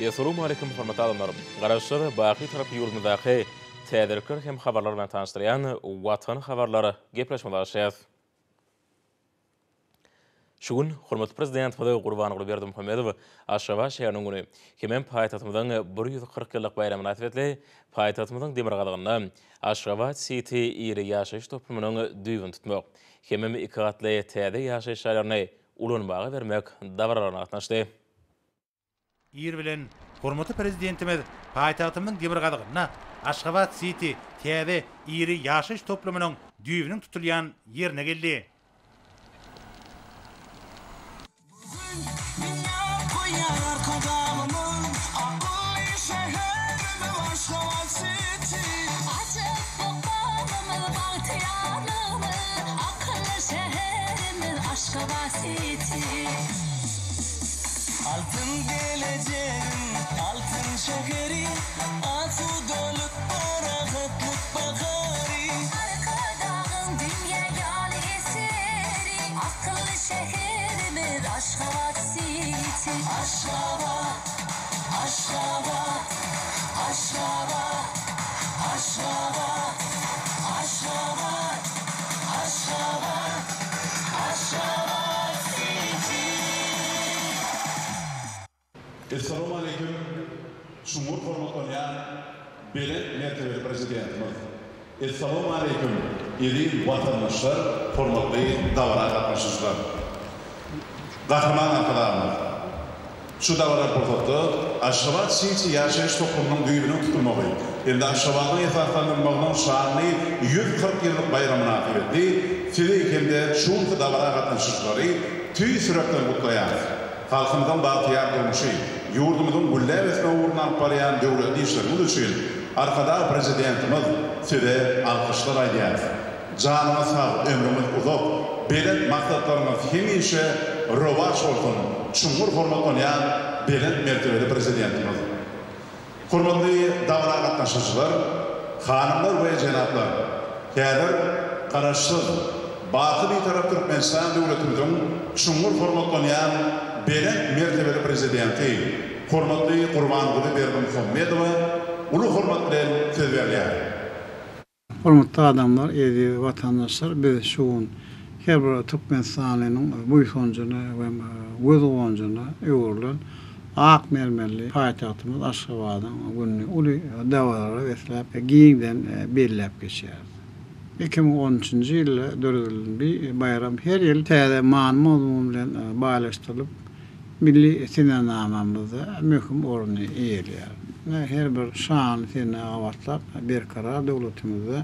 Essalawmaleýkim hormatly adamlar! Garaşsyz, baky Tarap ýurdumyzdaky täzelikler hem habarlar bilen tanyşdyrýan Watan habarlar gepleşigimize başlaýarys. Şu gün hormatly Prezidentimiz Gurbanguly Berdimuhamedow Aşgabat şäheriniň güni hemem paýtagtymyzyň 140 ýyllyk baýramy mynasybetli paýtagtymyzyň demirgazygynda Aşgabat siti iri ýaşaýyş toplumynyň düýbüni tutmak hemem iki gatly täze ýaşaýyş jaýlaryny ulanmaga bermek dabaralaryna gatnaşdy. Ir bilen hormatly Prezidentimiz paýtagtymyzyň demirgazygynda Aşgabat-siti täze iri ýaşaýyş toplumynyň düýbüniň tutulýan ýerine geldi. Altyn gelejegiň altyn şäheri, Asudalyk, parahatlyk bahary. Arkadagyň dünýä ýaly eseri, Akylly şäherimiz Aşgabat siti. Aşgabat, Aşgabat, Aşgabat, Aşgabat, Aşgabat, Aşgabat, Aşgabat siti. Essalawmaleýkim çuňňur hormatlanýan belent mertebeli Prezidentimiz! Essalawmaleýkim eziz watandaşlar, hormatly dabara gatnaşyjylar! Gahryman Arkadagymyz! Şu dabaraly pursatda Aşgabat Siti ýaşaýyş toplumynyň düýbüniň tutulmagy hem-de Aşgabadyň esaslandyrylmagynyň şanly 140 ýyllyk baýramy mynasybetli Sizi hem-de şu günki dabara gatnaşyjylary tüýs ýürekden gutlaýarys. Halkymyzyň bagtyýar durmuşy, ýurdumyzyň gülläp ösmegi ugrunda alyp barýan döwletli işleriňiz üçin Arkadag Prezidentimiz Size alkyşlar aýdýarys. Janyňyz sag, ömrüňiz uzak, belent maksatlaryňyz hemişe rowaç bolsun, çuňňur hormatlanýan belent mertebeli Prezidentimiz! Hormatly dabara gatnaşyjylar, hanymlar we jenaplar! Häzir Garaşsyz, baky Bitarap Türkmenistan döwletimiziň çuňňur hormatlanýan belent mertebeli Prezidenti hormatly Gurbanguly Berdimuhamedowa uly hormat bilen söz berilýär. Hormatly adamlar, eziz watandaşlar, biz şu gün her bir türkmenistanlynyň buýsanjyna we göz guwanjyna öwrülen ak mermerli paýtagtymyz Aşgabadyň gününi uly dabaralara besläp, giňden belläp geçýäris. 2013-nji ýylda döredilen bi baýram her ýyl täze many-mazmun bilen baýlaşdyrylyp, Milli senenamamyzda möhüm orny eýeleýär. Her bir şanly senä gabatlap, Berkarar döwletimizde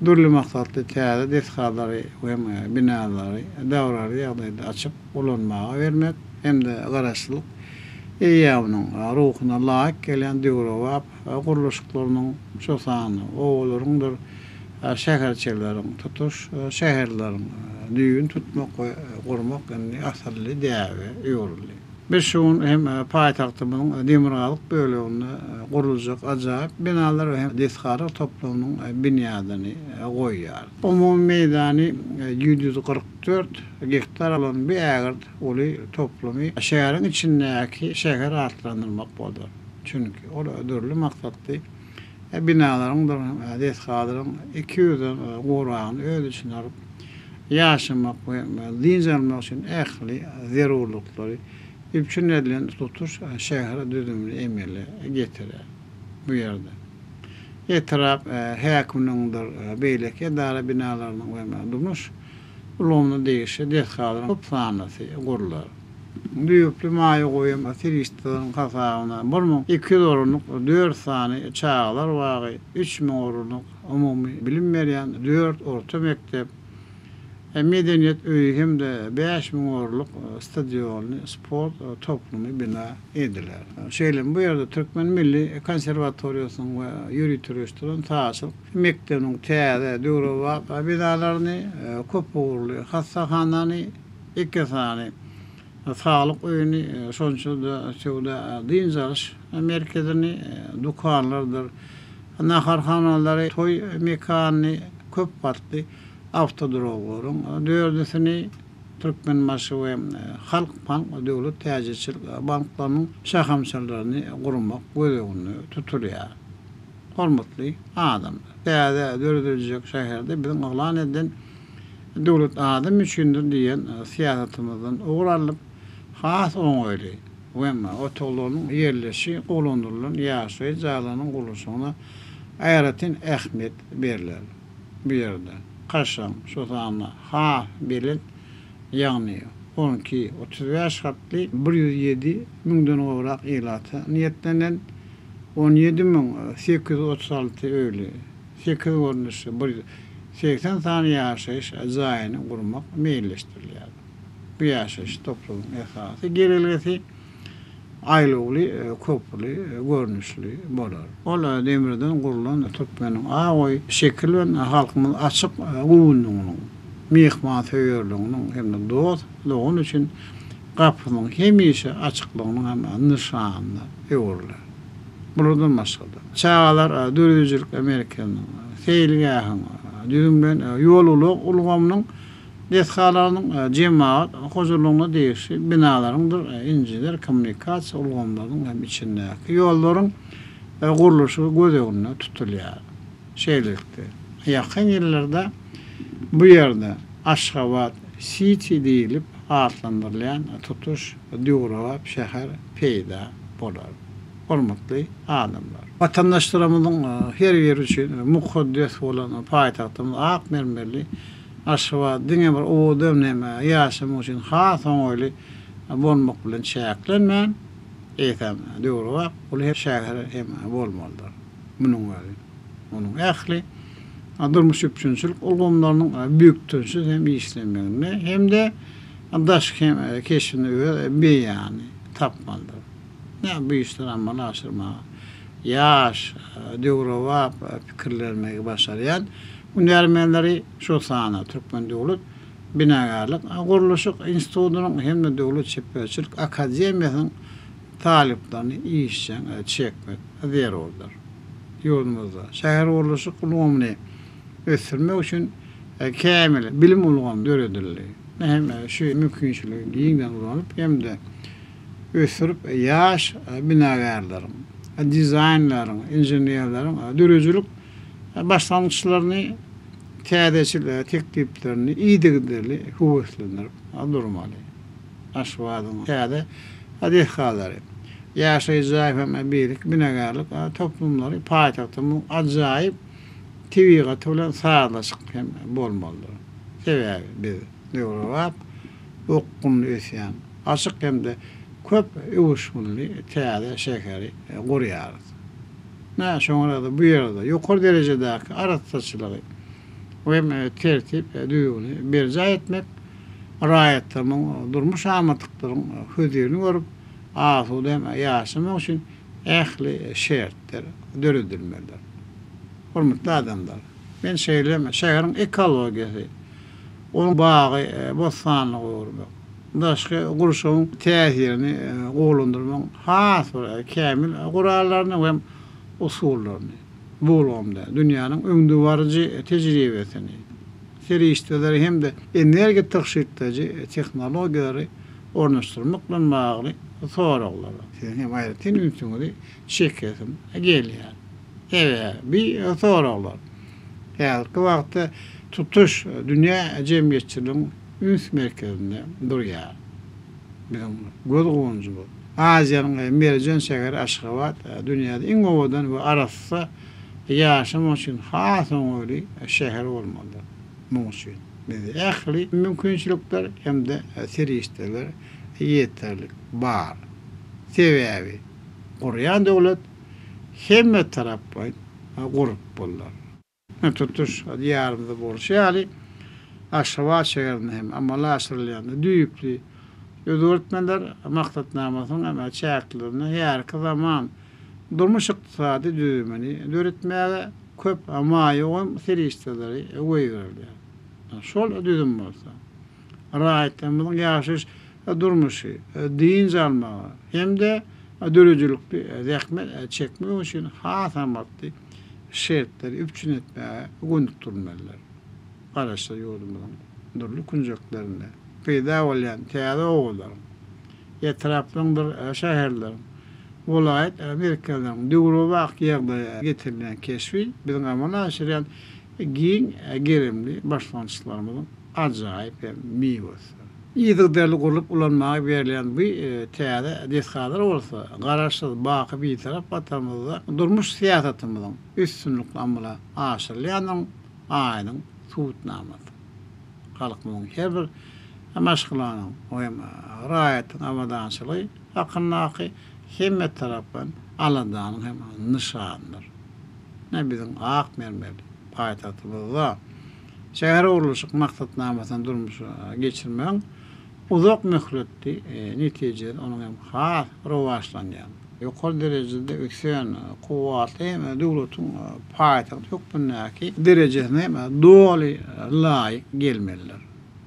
dürli maksatly täze desgalary we binalary dabaraly ýagdaýda açyp ulanmaga bermek hem-de Garaşsyzlyk eýýamynyň ruhuna laýyk gelýän döwrebap gurluşyklarynyň, şol sanda obalaryňdyr şäherçeleriň, tutuş şäherleriň düýbüni tutmak we gurmak indi asylly däbe öwrüldi. Biz şu gün hem paýtagtymyzyň demirgazyk böleginde guruljak ajaýyp binalar we hem desgalar toplumynyň binýadyny goýýarys. Umumy meýdany 744 gektar bolan bu ägirt uly toplumy şäheriň içindäki şäher atlandyrmak bolar. Çünki ol dürli maksatly binalaryňdyr desgalaryň 200-den gowragyny öz içine alyp, ýaşamak we dynç almak üçin ähli zerurlyklary üpjün edilen tutuş şäher düzümini emele getirer. Bu ýerde etrap häkimligiňdir beýleki edara binalarynyň we durmuş ulgamyna degişli desgalaryň köp sanlysy gurlar. Düýpli maýa goýum serişdeleriniň hasabyna 1200 orunlyk dört sany çagalar bagy, 3000 orunlyk umumy bilim berýän dört orta mekdep, Medeniýet öýi hem-de 5000 orunlyk stadionly sport toplumy bina ediler. Şeýle hem bu ýerde Türkmen milli konserwatoriýasynyň we ýöriteleşdirilen sazçylyk mekdebiniň täze, döwrebap binalaryny, köpugurly hassahanany, Iki sany saglyk öýüni, şonça-da söwda dynç alyş merkezini, dükanlardyr naharhanalary, toý mekanyny, köp gatly awtoduralgalaryň dördüsini. Türkmenbaşy we Halkbank döwlet täjirçilik banklarynyň şahamçalaryny gurmak göz öňünde tutulýar. Hormatly adamlar! Täze dörediljek şäherde biziň yglan eden Döwlet adam üçindir diýen syýasatymyzdan ugur alnyp, has oňaýly we otaglarynyň ýerleşişi gowulandyrylan ýaşaýyş jaýlarynyň gurluşygyna aýratyn ähmiýet berler. Bu ýerde kaşaň, şo sanda has belent, ýagny 12, 35 gatly 107 müňden gowrak ilata niýetlenen 17836 öýli, sekiz görnüşli 180 sany ýaşaýyş jaýyny gurmak meýilleşdirilýär. Bu ýaşaýyş toplumyň esasy girelgesi aýlawly köprüli görnüşli bolar. Ol demirden gurlan türkmeniň ak öýi şekil bilen halkymyz açyk göwünliginiň, myhmansöýerliginiň hem-de dost-dogan üçin gapysynyň hemişe açyklygynyň hem nyşanyna öwrüler. Bulardan başga-da, çagalar döredijilik merkeziniň, seýilgähiň, düzüm bilen ýol-ulag ulgamynyň desgalarynyň, jemagat hojalygyna degişli binalaryňdyr inžener-kommunikasiýa ulgamlarynyň hem içindäki ýollaryň gurluşygy göz öňünde tutulýar. Şeýlelikde, ýakyn ýyllarda bu ýerde Aşgabat siti diýlip atlandyrylýan tutuş döwrebap şäher peýda bolar. Hormatly adamlar! Watandaşlarymyzyň her biri üçin mukaddes bolan paýtagtymyz ak mermerli Aşgabat diňe bir owadan hem ýaşamak üçin has oňaýly bolmak bilen çäklenmän, eýsem, döwrebap uly şäher hem bolmalydyr. Munuň özi, onuň ähli durmuş üpjünçilik ulgamlarynyň bökdençsiz hem işlemeginde hem-de daşky keşbinde öz beýanyny tapmalydyr. Ine, bu işleri amala aşyrmaga ýaş, döwrebap pikirlenmegi başarýan hünärmenleri, şol sanda Türkmen döwlet binagärlik gurluşyk institutynyň hem-de Döwlet çeperçilik akademiýasynyň talyplaryny işjeň çekmek zerurdyr. Ýurdumyzda şähergurluşyk ulgamyny ösdürmek üçin kämil bilim ulgamy döredildi. Hem şu mümkinçiligi giňden ulanyp hem-de ösdürip ýaş binagärleriň, dizaýnerleriň, inženerleriň döredijilik başlangyçlaryny, täzeçil tekliplerini yzygiderli höweslendirip durmaly. Aşgabadyň täze desgalary, ýaşaýyş jaý hem beýleki binagärlik toplumlary paýtagtymyzyň ajaýyp tebigaty bilen sazlaşykly hem bolmalydyr. Sebäbi biz döwrebap, okgunly ösýän, açyk hem-de köp öwüşginli täze şäheri gurýarys. Ine, şoňa görä-de bu ýerde ýokary derejedäki arassaçylygy we tertip-düzgüni berjaý etmek, raýatlarymyzyň durmuş amatlyklaryň hözirini görüp, asuda hem ýaşamak üçin ähli şertler döredilmelidir. Hormatly adamlar, men şeýle hem şäheriň ekologiýasy, onuň bagy bossanlyga öwürmek, daşky gurşawyň täsirini gowulandyrmagyň has bir kämil gurallaryny we usullaryny, bu ulgamda dünýäniň öňdebaryjy tejribesini, serişdeleri hem-de energiýa tygşytlaýjy tehnologiýalary ornaşdyrmak bilen bagly soraglara siziň hem aýratyn ünsüňizi çekesim gelýär. Sebäbi bu soraglar häzirki wagtda tutuş dünýä jemgyýetçiligiň üns merkezinde durýar. Biziň göz guwanjymyz, Aziýanyň merjen şäheri Aşgabat dünýäde iň owadan we arassa ýaşamak üçin has oňaýly şäher bolmalydyr. Munuň üçin bizde ähli mümkinçilikler hem-de serişdeler ýeterlik bar. Sebäbi gurýan döwlet hemme taraplaýyn gurup bolar. Tutuş Diýarymyzda bolşy ýaly, Aşgabat şäherinde hem amala aşyrylýan düýpli özgertmeler maksatnamasynyň hem çäklerinde häzirki zaman durmuş-ykdysady düzümini döretmäge köp maýa goýum serişdeleri goýberilýär. Şol düzüm bolsa, raýatlarymyzyň ýaşaýyş durmuşy, dynç almagy hem-de döredijilikli zähmet çekmegi üçin has amatly şertleri üpjün etmäge gönükdirilmelidir. Garaşsyz ýurdumyzyň dürli künjeklerinde. peýda bolýan täze obalaryň, etraplaryňdyr şäherleriň, welaýat merkezleriniň döwrebap ýagdaýa getirilýän keşbi biziň amala aşyrýan giň gerimli başlangyçlarymyzyň ajaýyp hem miwesidir. Yzygiderli gurlup ulanmaga berilýän bu täze desgalar bolsa Garaşsyz, baky Bitarap Watanymyzda durmuş syýasatymyzyň üstünlikli amala aşyrylýandygynyň aýdyň subutnamasydyr. Halkymyzyň her bir maşgalanyň hem raýatyň abadançylygy hakyndaky hemmetaraplaýyn aladanyň hem nyşanydyr. Ine, biziň ak mermerli paýtagtymyzda şähergurluşyk maksatnamasyny durmuşa geçirmegiň uzak möhletli netijesi onuň hem has rowaçlanýan, ýokary derejede ösen, kuwwatly hem döwletiň paýtagty hökmündäki derejesine hem doly laýyk gelmelidir.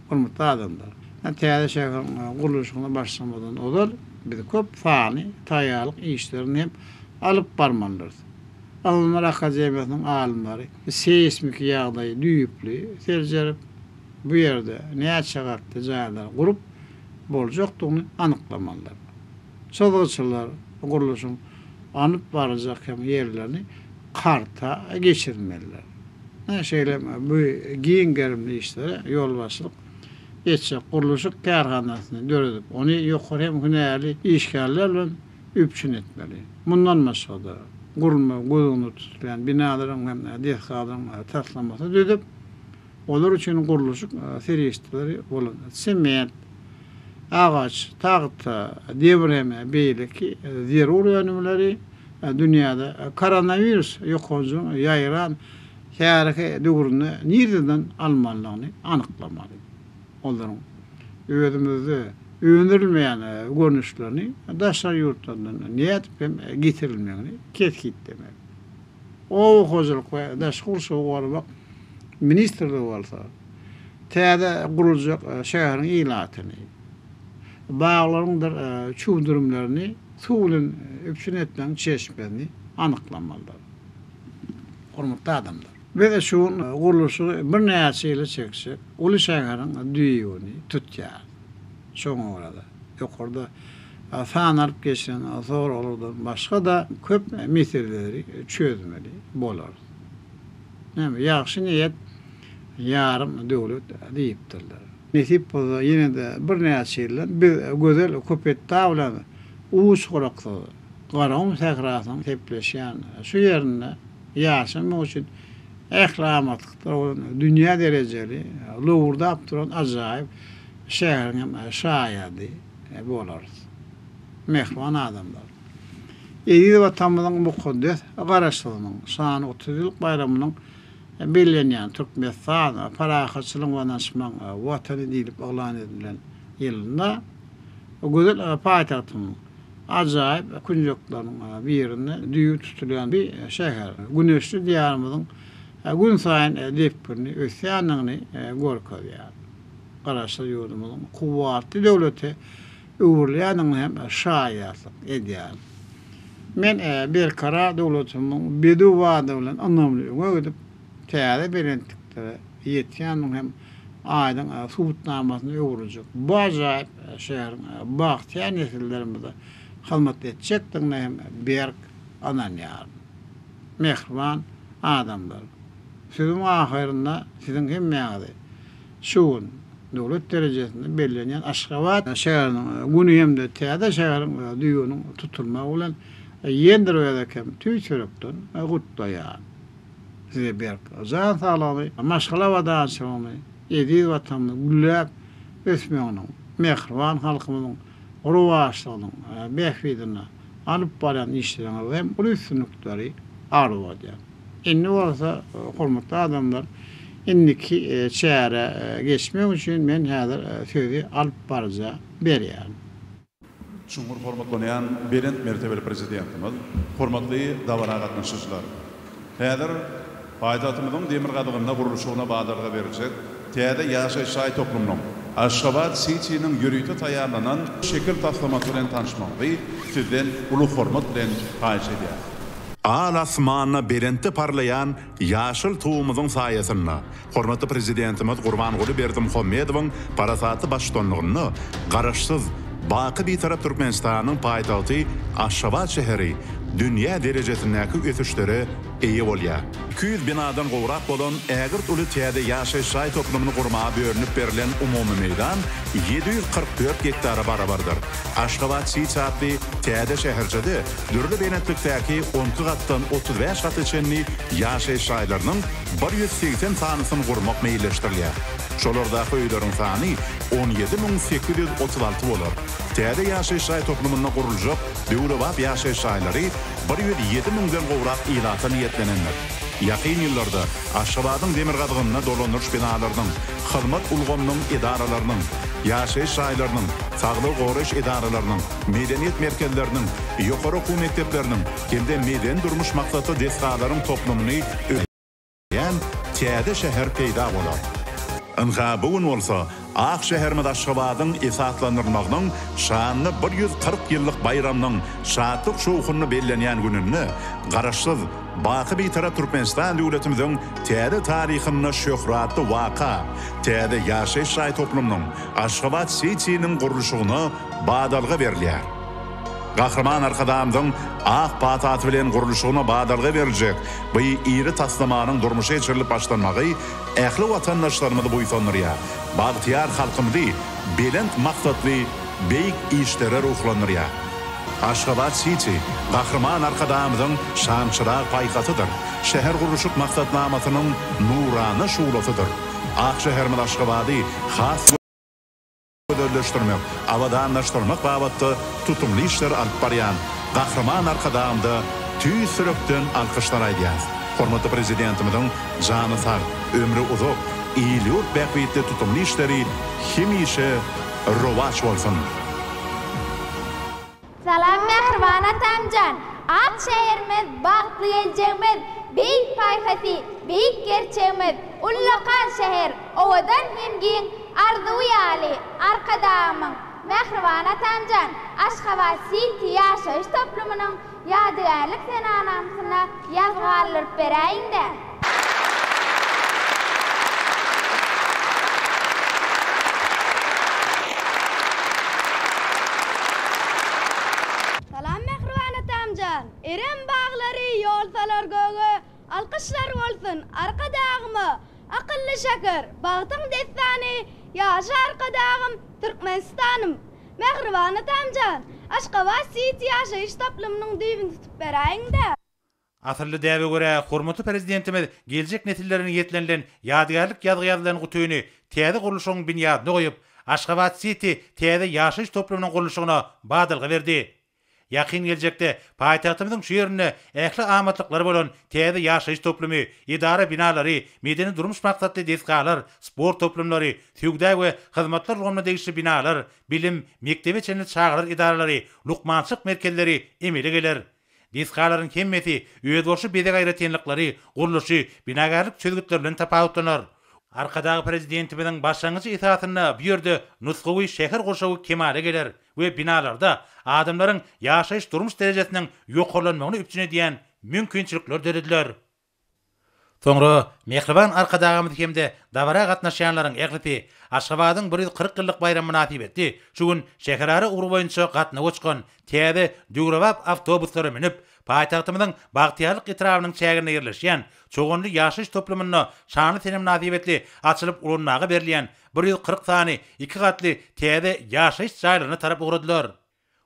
Hormatly adamlar! Täze şäheriň gurluşygyna başlamazdan ozal biz köp sanly taýýarlyk işlerini hem alyp barmalydyrys. Ylymlar akademiýasynyň alymlary seýsmiki ýagdaýy düýpli seljerip, bu ýerde näçe gatly jaýlary gurup boljakdygyny anyklamalydyr. Çyzgyçylar gurluşyň alnyp baryljak hem ýerlerini karta geçirmelidir. Şeýle hem bu giň gerimli işlere ýolbaşçylyk etjek gurluşyk kärhanasyny döredip, ony ýokary hem hünärli işgärler bilen üpjün etmeli. Mundan başga-da, gurulmagy göz öňünde tutulýan binalaryň hem desgalaryň taslamasyny düzüp, olar üçin gurluşyk serişdeleri bolan sement, agaç, tagta, demir hem beýleki zerur önümleri dünýäde koronawirus ýokanjynyň ýaýran häzirki döwründe nireden almalydygyny anyklamaly. Olaryň özümizde öndürilmeýän görnüşlerini daşary ýurtlardan nädip hem getirilmegini kesgitlemeli. Oba hojalyk we daşky gurşawy goramak ministrligi bolsa, täze guruljak şäheriň ilatyny, baglaryňdyr çüwdürimlerini suw bilen üpjün etmegiň çeşmesini anyklamalydyr. Hormatly adamlar! Biz şu gün gurluşygy birnäçe ýyla çekjek uly şäheriň düýbüni tutýarys. Şoňa görä-de, ýokarda sanalyp geçilen soraglardan başga-da köp meseleleri çözmeli bolarys. Näme, ýagşy niýet ýarym döwlet diýipdirler. Nesip bolsa, ýene-de birnäçe ýyldan biz gözel Köpetdag bilen uç-gyraksyz Garagum sährasynyň sepleşýän şu ýerinde ýaşamak üçin ähli amatlyklar bolan dünýä derejeli lowurdap duran ajaýyp şäheriň hem şaýady bolarys. Mähriban adamlar! Eziz Watanymyzyň mukaddes Garaşsyzlygynyň şanly 30 ýyllyk baýramynyň bellenýän Türkmenistan, parahatçylygyň we ynanyşmagyň Watany diýlip yglan edilen ýylynda gözel paýtagtymyzyň ajaýyp künjekleriniň birinde düýbi tutulýan bu şäher güneşli Diýarymyzyň günsaýyn depginli ösýändigini görkezýär. Garaşsyz ýurdumyzyň kuwwatly döwlete öwrülýändigine hem şaýatlyk edýär. Men Berkarar döwletimiziň bedew bady bilen ynamly öňe gidip, täze belentliklere ýetýändiginiň hem aýdyň subutnamasyna öwrüljek bu ajaýyp şäheriň bagtyýar nesillerimize hyzmat etjekdigine hem berk ynanýaryn. Mähriban adamlar! Sözümiň ahyrynda siziň hemmäňizi şu gün döwlet derejesinde bellenýän Aşgabat şäheriniň güni hem-de täze şäheriň düýbüniň tutulmagy bilen ýene bir gezek hem tüýs ýürekden gutlaýaryn. Size berk jan saglygyny, maşgala abadançylygyny, eziz Watanymyzyň gülläp ösmeginiň, mähriban halkymyzyň rowaçlygynyň bähbidine alyp barýan işleriňizde hem uly üstünlikleri arzuw edýän. Indi bolsa, hormatly adamlar, indiki çärä geçmek üçin men häzir sözi alyp baryja berýärin. Çuňňur hormatlanýan belent mertebeli Prezidentimiz, hormatly dabara gatnaşyjylar! Häzir paýtagtymyzyň demirgazygynda gurluşygyna badalga berjek täze ýaşaýyş jaý toplumynyň, Aşgabat Sitiniň ýörite taýýarlanan şekil taslamasy bilen tanyşmagyňyzy sizden uly hormat bilen haýyş edýäris. Al asmanda belentde parlaýan ýaşyl Tugumyzyň saýasynda, hormatly Prezidentimiz Gurbanguly Berdimuhamedowyň parasatly baştutanlygynda Garaşsyz, baky Bitarap Türkmenistanyň paýtagty Aşgabat şäheri dünýä derejesindäki ösüşlere eýe bolýar. 200 binadan gowrak bolan ägirt uly täze ýaşaýyş jaý toplumyny gurmaga bölünip berlen umumy meýdan 744 gektara barabardyr. Aşgabat Siti atly täze şäherçede dürli belentlikdäki 12 gatdan 35 gata çenli ýaşaýyş jaýlarynyň 180 sanysyny gurmak meýilleşdirilýär. Şolardaky öýleriň sany 17 836 bolar. Täze ýaşaýyş jaý toplumynda guruljak döwrebap ýaşaýyş jaýlary 107 müňden gowrak ilata niýetlenendir. Ýakyn ýyllarda Aşgabadyň demirgazygynda dolandyryş binalarynyň, hyzmat ulgamynyň edaralarynyň, ýaşaýyş jaýlarynyň, saglygy goraýyş edaralarynyň, medeniýet merkezleriniň, ýokary okuw mekdepleriniň hem-de medeni-durmuş maksatly desgalaryň toplumyny ýän täze şäher peýda bolar. Ynha, bu gün bolsa ak şäherimiz Aşgabadyň esaslandyrylmagynyň şanly 140 ýyllyk baýramynyň şatlyk-şowhunly bellenýän gününde Garaşsyz, baky Bitarap Türkmenistan döwletimiziň täze taryhynda şöhratly waka, täze ýaşaýyş jaý toplumynyň, Aşgabat Sitiniň gurluşygyna badalga berilýär. Gahryman Arkadagymyzyň ak patasy bilen gurluşygyna badalga beriljek bu iri taslamanyň durmuşa geçirilip başlanmagy ähli watandaşlarymyzy buýsandyrýar, bagtyýar halkymyzy belent maksatly beýik işlere ruhlandyrýar. Aşgabat Siti Gahryman Arkadagymyzyň şamçyrag paýhasydyr, şähergurluşyk maksatnamasynyň nurana şuglasydyr. Ak şäherimiz Aşgabady has gözelleşdirmek, abadanlaşdyrmak babatda tutumly işleri alyp barýan Gahryman Arkadagymyza tüýs ýürekden alkyşlar aýdýarys. Hormatly Prezidentimiziň jany sag, ömri uzak, il-ýurt bähbitli tutumly işleri hemişe rowaç bolsun! Salam mähriban atamjan! Ak şäherimiz, bagtly geljegimiz, beýik paýhasy, beýik gerçegimiz, ullakan şäher, owadan hem giň, arzuw ýaly, Arkadagymyň, mähriban atamjan, Aşgabat siti ýaşaýyş toplumynyň ýadygärlik senenamasyna ýazgy galdyryp beräýiň-dä! Salam mähriban atamjan! Erem baglary ýol salar göge, Alkyşlar bolsun Arkadagyma! Akylly şäher, bagtyň dessany, Ýaşa Arkadagym, Türkmenistanym! Mähriban atamjan! Aşgabat siti ýaşaýyş toplumynyň düýbüni tutup beräýiň-dä! Asylly däbe görä, hormatly Prezidentimiz geljek nesillere niýetlenilen ýadygärlik ýazgy ýazylan gutyny täze gurluşygyň binýadyna goýup, Aşgabat-siti täze ýaşaýyş toplumynyň gurluşygyna badalga berdi. Ýakyn geljekde paýtagtymyzyň şu ýerinde ähli amatlyklary bolan täze ýaşaýyş toplumy, edara binalary, medeni-durmuş maksatly desgalar, sport toplumlary, söwda we hyzmatlar ulgamyna degişli binalar, bilim, mekdebe çenli çagalar edaralary, lukmançylyk merkezleri emele geler. Desgalaryň hemmesi özboluşly bezeg aýratynlyklary, gurluşy, binagärlik çözgütleri bilen tapawutlanar. Arkadag Prezidentimiziň başlangyjy esasynda bu ýerde nusgawy şäher gurşawy kemala geler we binalarda adamlaryň ýaşaýyş-durmuş derejesiniň ýokarlanmagyny üpjün edýän mümkinçilikler dörediler. Soňra mähriban Arkadagymyz hem-de dabara gatnaşýanlaryň ählisi Aşgabadyň 140 ýyllyk baýramy mynasybetli şu gün şäherara ugry boýunça gatnawa çykan täze döwrebap awtobuslara münüp, paýtagtymyzyň Bagtyýarlyk etrabynyň çäginde ýerleşýän Çoganly ýaşaýyş toplumynda şanly sene mynasybetli açylyp ulanmaga berilýän 140 sany iki gatly täze ýaşaýyş jaýlaryna tarap ugradylar.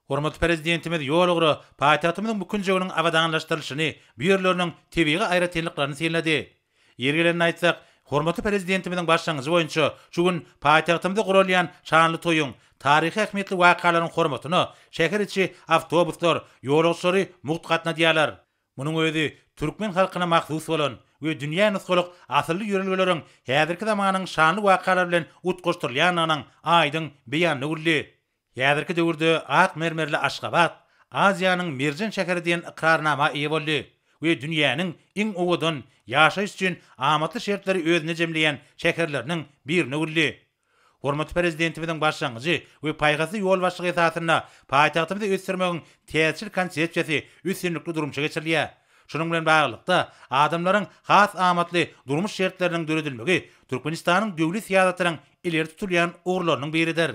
Hormatly Prezidentimiz ýol ugra paýtagtymyzyň bu künjeginiň abadanlaşdyrylyşyny, bu ýerleriniň tebigy aýratynlyklaryny synlady. Ýeri gelende aýtsak, hormatly Prezidentimiziň başlangyjy boýunça şu gün paýtagtymyzda guralýan şanly toýuň, taryhy ähmiýetli wakalaryň hormatyna şäher içi awtobuslar ýolagçylary mugt gatnadýarlar. Munuň özi türkmen halkyna mahsus bolan we dünýä nusgalyk asylly ýörelgeleriň häzirki zamanyň şanly wakalary bilen utgaşdyrylýandygynyň aýdyň beýanyna öwrüldi. Häzirki döwürde ak mermerli Aşgabat Aziýanyň merjen şäheri diýen ykrarnama eýe boldy we dünýäniň iň owadan, ýaşaýyş üçin amatly şertleri özünde jemleýän şäherleriniň birine öwrüldi. Hormatly Prezidentimiziň başlangyjy we paýhasly ýolbaşçylygy esasynda paýtagtymyzy ösdürmegiň täzeçil konsepsiýasy üstünlikli durmuşa geçirilýär. Şunuň bilen baglylykda, adamlaryň has amatly durmuş şertleriniň döredilmegi Türkmenistanyň döwlet syýasatynyň ileri tutulýan ugurlarynyň biridir.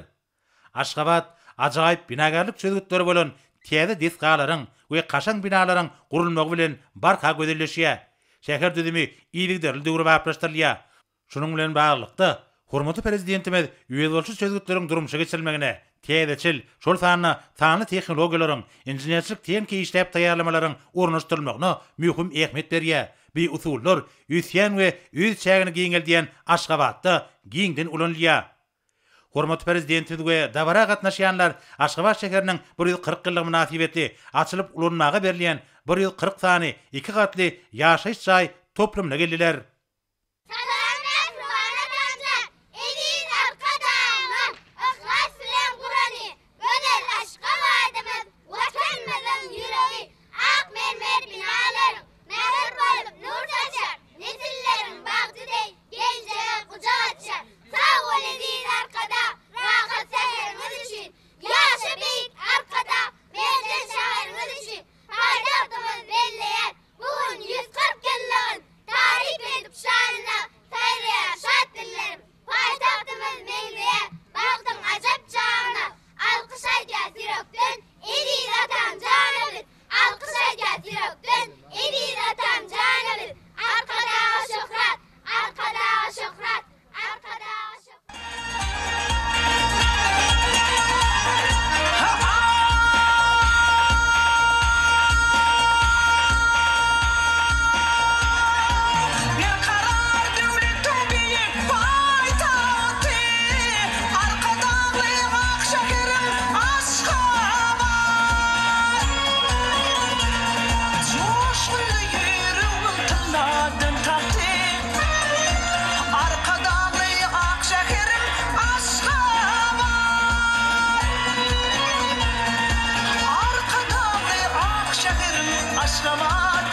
Aşgabat ajaýyp binagärlik çözgütleri bolan täze desgalaryň we kaşaň binalaryň gurulmagy bilen barha gözelleşýär. Şäher düzümi yzygiderli döwrebaplaşdyrylýar. Şunuň bilen baglylykda, hormatly Prezidentimiz özboluşly çözgütleriň durmuşa geçirilmegine, täzeçil, şol sanda sanly tehnologiýalaryň, inženerçilik-tehniki işläp taýýarlamalaryň ornaşdyrylmagyna möhüm ähmiýet berýär. Bu usullar ösýän we öz çägini giňeldýän Aşgabatda giňden ulanylýar. Hormatly Prezidentimiz we dabara gatnaşýanlar Aşgabat şäheriniň 140 ýyllygy mynasybetli açylyp ulanmaga berilýän 140 sany iki gatly ýaşaýyş jaý toplumyna geldiler. Salam mähriban atamjan, eziz Arkadagymyz, yhlas bilen gurany gözel Aşgabadymyz, Watanymyzyň ýüregi, ak mermer binalaryň mähir bolup nur saçar, nesilleriň bagty deý geljege gujak açar. Sag bol eziz Arkadag, rahat säheriňiz üçin, Ýaşa beýik Arkadag, merjen şäheriňiz üçin, Paýtagtymyz belleýär bu gün 140 ýyllygyn, Taryp edip şanyna saýraýar şat dillerim. Paýtagtymyz meňzeýär bagtyň ajap çagyna, Alkyş aýdýas ýürekden eziz atam jana biz, Alkyş aýdýas ýürekden eziz atam jana biz, Arkadaga şöhrat, Arkadaga şöhrat, Arkadaga şöhrat. Berkarar döwletiň beýik paýtagty, Arkadagly ak şäherim Aşgabat. Joşgunly ýüregim tylladan tagty, Arkadagly ak şäherim Aşgabat. Arkadagly ak şäherim Aşgabat.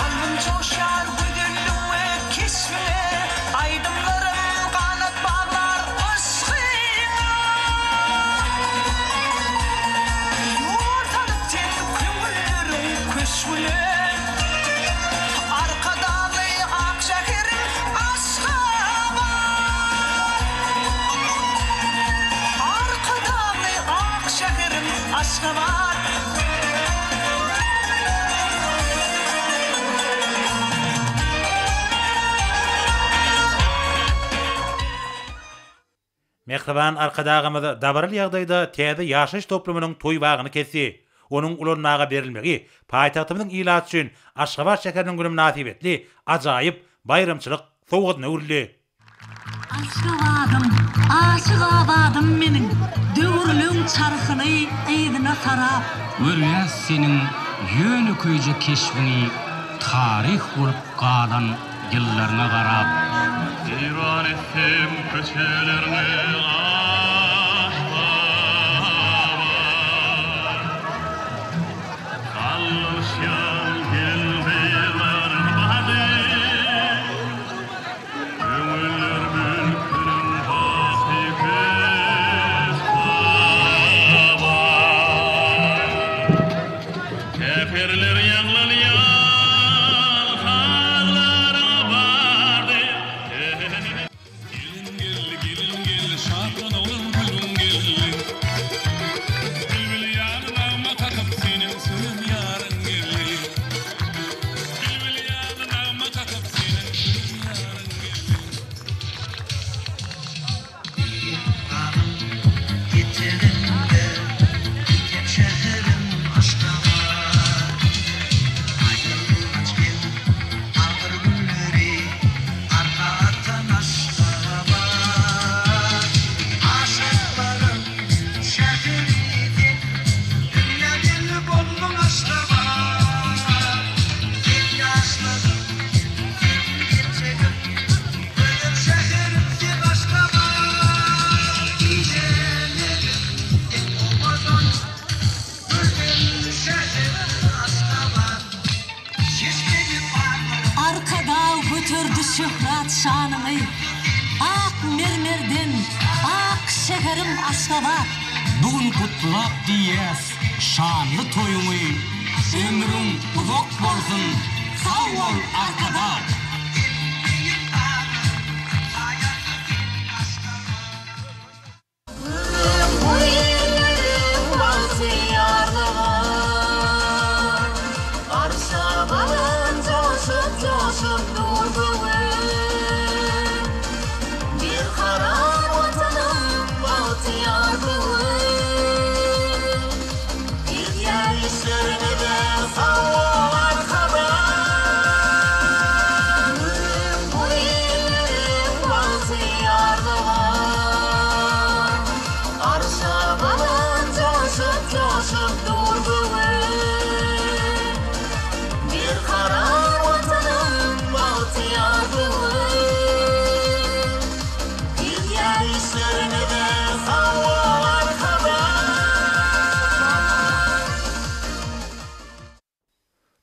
Kalbym joşýar gözelligiňe, keşbiňe, Aýdymlarym ganat baglar yşgyňa. Ýol salyp sen köňülleriň köşgüne, Arkadagly ak şäherim Aşgabat. Arkadagly ak şäherim Aşgabat. Mähriban Arkadagymyz dabaraly ýagdaýda täze ýaşaýyş toplumynyň toý bagyny kesdi. Onuň ulanmaga berilmegi paýtagtymyzyň ilaty üçin Aşgabat şäheriniň güni mynasybetli ajaýyp baýramçylyk sowgadyna öwrüldi. Aşgabadym, aşyk abadym meniň, Döwürleň çarhyny yzyna sarap. Görýäs seniň ýönekeýje keşbiňi Taryh bolup galan ýyllarňa garap. Seýran etsem köçelerňi Aşgabat. Sallanşýan gelin-gyzlaryň bady. Köňüller mülküniň baky Aşgabat. Käpirler ýaňlanýan sazlaryňa bardy. Gelin gel, gelin gel, şat. şäherim Aşgabat. Bu gün gutlap diýýäs şanly toýuňy, Ömrüň uzak bolsun, sag bol Arkadag!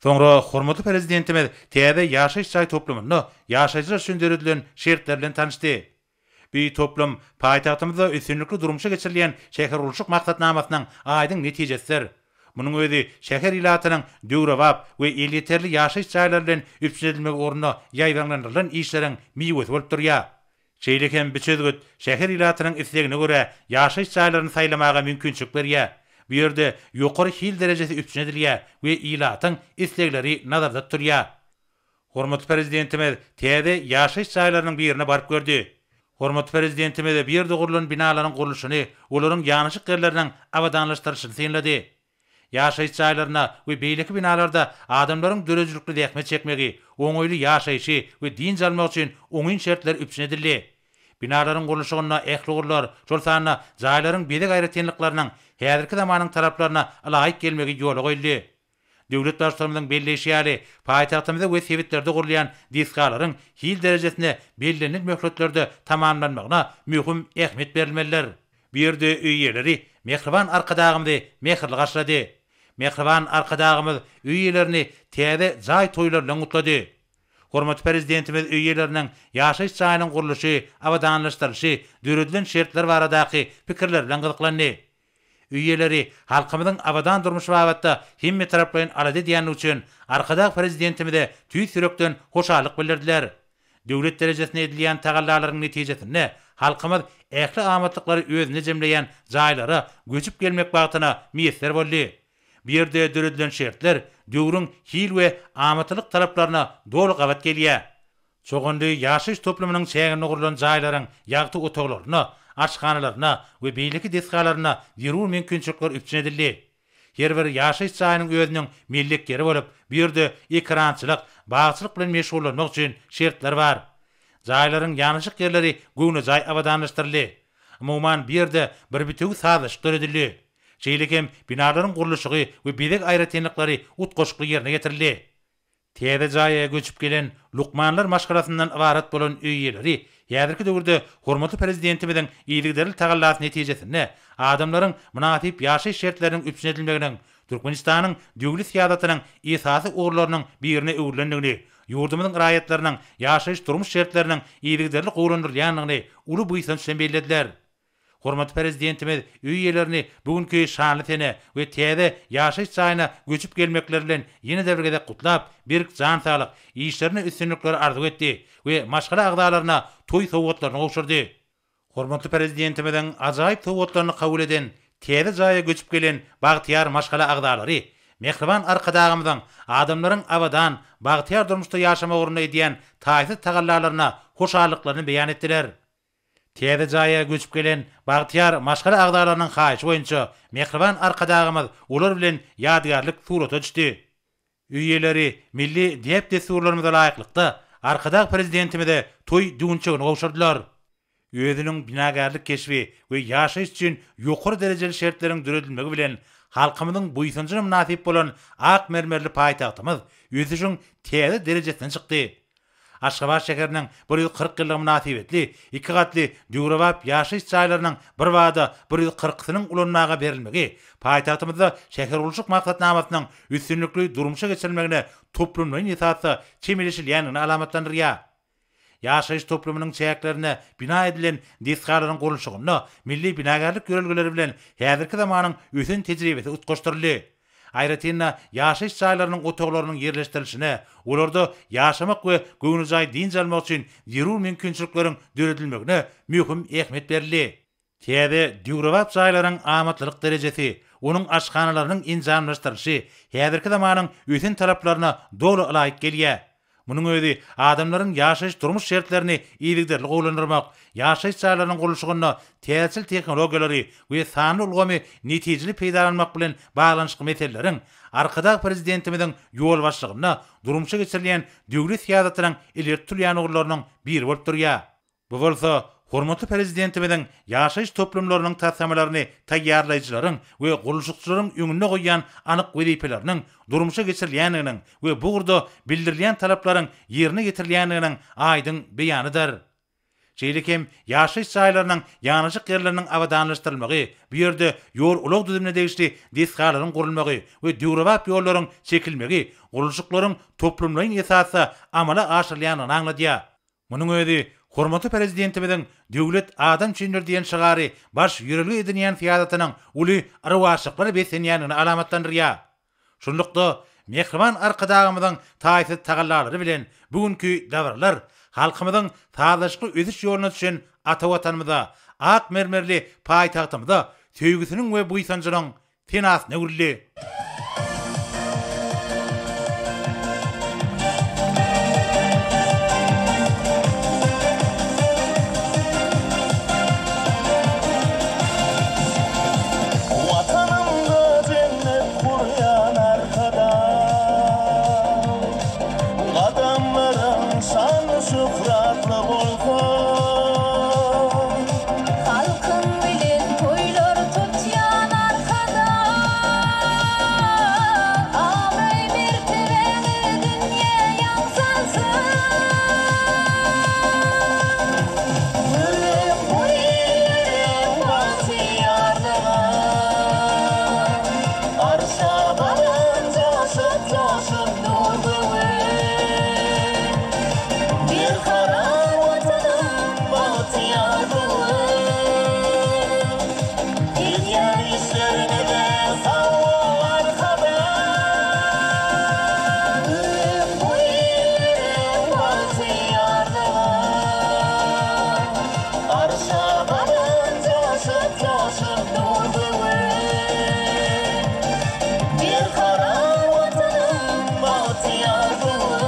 Soňra hormatly Prezidentimiz täze ýaşaýyş jaý toplumynda ýaşaýjylar üçin döredilen şertler bilen tanyşdy. Bu toplum paýtagtymyzda üstünlikli durmuşa geçirilýän şähergurluşyk maksatnamasynyň aýdyň netijesidir. Munuň özi şäher ilatynyň döwrebap we elýeterli ýaşaýyş jaýlary bilen üpjün edilmegi ugrunda ýaýbaňlandyrylan işleriň miwesi bolup durýar. Şeýle hem bu çözgüt şäher ilatynyň islegine görä ýaşaýyş jaýlaryny saýlamaga mümkinçilik berýär. Bu ýerde ýokary hil derejesi üpjün edilýär we ilatyň islegleri nazarda tutulýar. Hormatly Prezidentimiz täze ýaşaýyş jaýlarynyň birine baryp gördi. Hormatly Prezidentimiz bu ýerde gurlan binalaryň gurluşyny, olaryň ýanaşyk ýerleriniň abadanlaşdyrylyşyny synlady. Ýaşaýyş jaýlarynda we beýleki binalarda adamlaryň döredijilikli zähmet çekmegi, oňaýly ýaşaýşy we dynç almagy üçin oňyn şertler üpjün edildi. Binalaryň gurluşygynda ähli ugurlar, şol sanda jaýlaryň bezeg aýratynlyklarynyň häzirki zamanyň talaplaryna ylaýyk gelmegi ýola goýuldy. Döwlet Baştutanymyzyň belleýşi ýaly, paýtagtymyzda we sebitlerde gurulýan desgalaryň hil derejesinde bellenilen möhletlerde tamamlanmagyna möhüm ähmiýet berilmelidir. Bu ýerde öý eýeleri mähriban Arkadagymyzy mähirli garşylady. Mähriban Arkadagymyz öý eýelerini täze jaý toýlary bilen gutlady. Hormatly Prezidentimiz öý eýeleriniň ýaşaýyş jaýynyň gurluşy, abadanlaşdyrylyşy, döredilen şertler baradaky pikirleri bilen gyzyklandy. Öý eýeleri halkymyzyň abadan durmuşy babatda hemmetaraplaýyn alada edýändigi üçin Arkadag Prezidentimize tüýs ýürekden hoşallyk bildirdiler. Döwlet derejesinde edilýän tagallalaryň netijesinde halkymyz ähli amatlyklary özünde jemleýän jaýlara göçüp gelmek bagtyna miýesser boldy. Bu ýerde döredilen şertler döwrüň hil we amatlylyk talaplaryna doly gabat gelýär. Çoganly ýaşaýyş toplumynyň çäginde gurlan jaýlaryň ýagty otaglarynda, aşhanalarynda we beýleki desgalarynda zerur mümkinçilikler üpjün edildi. Her bir ýaşaýyş jaýynyň özüniň mellek ýeri bolup, bu ýerde ekerançylyk, bagçylyk bilen meşgullanmak üçin şertler bar. Jaýlaryň ýanaşyk ýerleri göwnejaý abadanlaşdyryldy. Umuman, bu ýerde bir bitewi sazlaşyk döredildi. Şeýle hem binalaryň gurluşygy we bezeg aýratynlyklary utgaşykly ýerine ýetirildi. Täze jaýa göçüp gelen lukmanlar maşgalasyndan ybarat bolan öý eýeleri häzirki döwürde hormatly Prezidentimiziň yzygiderli tagallasy netijesinde adamlaryň mynasyp ýaşaýyş şertleriniň üpjün edilmeginiň Türkmenistanyň döwlet syýasatynyň esasy ugurlarynyň birine öwrülendigini, ýurdumyzyň raýatlarynyň ýaşaýyş-durmuş şertleriniň yzygiderli gowulandyrylýandygyny uly buýsanç bilen bellediler. Hormatly Prezidentimiz öý eýelerini bu günki şanly sene we täze ýaşaýyş jaýyna göçüp gelmekleri bilen ýene-de bir gezek gutlap, berk jan saglyk, işlerinde üstünlikleri arzuw etdi we maşgala agzalaryna toý sowgatlaryny gowşurdy. Hormatly Prezidentimiziň ajaýyp sowgatlaryny kabul eden täze jaýa göçüp gelen bagtyýar maşgala agzalary mähriban Arkadagymyzyň adamlaryň abadan, bagtyýar durmuşda ýaşamagy ugrunda edýän taýsyz tagallalaryna hoşallyklaryny beýan etdiler. Täze jaýa göçüp gelen bagtyýar maşgala agzalarynyň haýyşy boýunça mähriban Arkadagymyz olar bilen ýadygärlik surata düşdi. Öý eýeleri milli däp-dessurlarymyza laýyklykda, Arkadag Prezidentimize toý düwünçegini gowşurdylar. Özüniň binagärlik keşbi we ýaşaýyş üçin ýokary derejeli şertleriň döredilmegi bilen halkymyzyň buýsanjyna mynasyp bolan ak mermerli paýtagtymyz ösüşiň täze derejesine çykdy. Aşgabat şäheriniň 140 ýyllygy mynasybetli iki gatly döwrebap ýaşaýyş jaýlarynyň birbada bir ýüz kyrkysynyň ulanmaga berilmegi paýtagtymyzda şähergurluşyk maksatnamasynyň üstünlikli durmuşa geçirilmegine toplumlaýyn esasda çemeleşilýändigini alamatlandyrýar. Ýaşaýyş toplumynyň çäklerinde bina edilen desgalaryň gurluşygynda milli binagärlik ýörelgeleri bilen häzirki zamanyň ösen tejribesi utgaşdyryldy. Aýratyn-da, ýaşaýyş jaýlarynyň otaglarynyň ýerleşdirilişine, olarda ýaşamak we göwnejaý dynç almak üçin zerur mümkinçilikleriň döredilmegine möhüm ähmiýet berildi. Täze, döwrebap jaýlaryň amatlylyk derejesi, onuň aşhanalarynyň enjamlaşdyrylyşy häzirki zamanyň ösen talaplaryna doly ylaýyk gelýär. Munuň özi adamlaryň ýaşaýyş-durmuş şertlerini yzygiderli gowulandyrmak, ýaşaýyş jaýlarynyň gurluşygynda täzeçil tehnologiýalary we sanly ulgamy netijeli peýdalanmak bilen baglanyşykly meseleleriň Arkadag Prezidentimiziň ýolbaşçylygynda durmuşa geçirilýän döwlet syýasatynyň ileri tutulýan ugurlarynyň biri bolup durýar. Bu bolsa, hormatly Prezidentimiziň ýaşaýyş toplumlarynyň taslamalaryny taýýarlaýjylaryň we gurluşykçylaryň öňünde goýýan anyk wezipeleriniň durmuşa geçirilýändiginiň we bu ugurda bildirilýän talaplaryň ýerine ýetirilýändiginiň aýdyň beýanydyr. Şeýle hem ýaşaýyş jaýlarynyň ýanaşyk ýerleriniň abadanlaşdyrylmagy, bu ýerde ýol-ulag düzümine degişli desgalaryň gurulmagy we döwrebap ýollaryň çekilmegi gurluşyklaryň toplumlaýyn esasda amala aşyrylýandygyny aňladýar. Munuň özi hormatly Prezidentimiziň Döwlet adam üçindir diýen şygary baş ýörelge edinýän syýasatynyň uly rowaçlyklara beslenýändigini alamatlandyrýar. Şunlukda, mähriban Arkadagymyzyň taýsyz tagallalary bilen bu günki dabaralar halkymyzyň sazlaşykly ösüş ýoluna düşen ata Watanymyza, ak mermerli paýtagtymyza söýgüsiniň we buýsanjynyň senasyna öwrüldi. Watanymda jennet gurýan Arkadag, Gadamlaryň şanly-şöhratly bolsun! Halkyň bilen toýlar tutýan Arkadag, Abraý-mertebäňiz dünýä ýaň salsyn. Gülüm bu illeriň bagtyýarlygy, Arşa baran joşup-joşup dur göwün. Berkarar Watanym bagtyýar bu gün. Edýän işleriňize sag bol Arkadag. Gülüm bu illeriň bagtyýarlygy. Arşa baran joşup-joşup dur bu gün. Berkarar Watanym bagtyýar bu gün.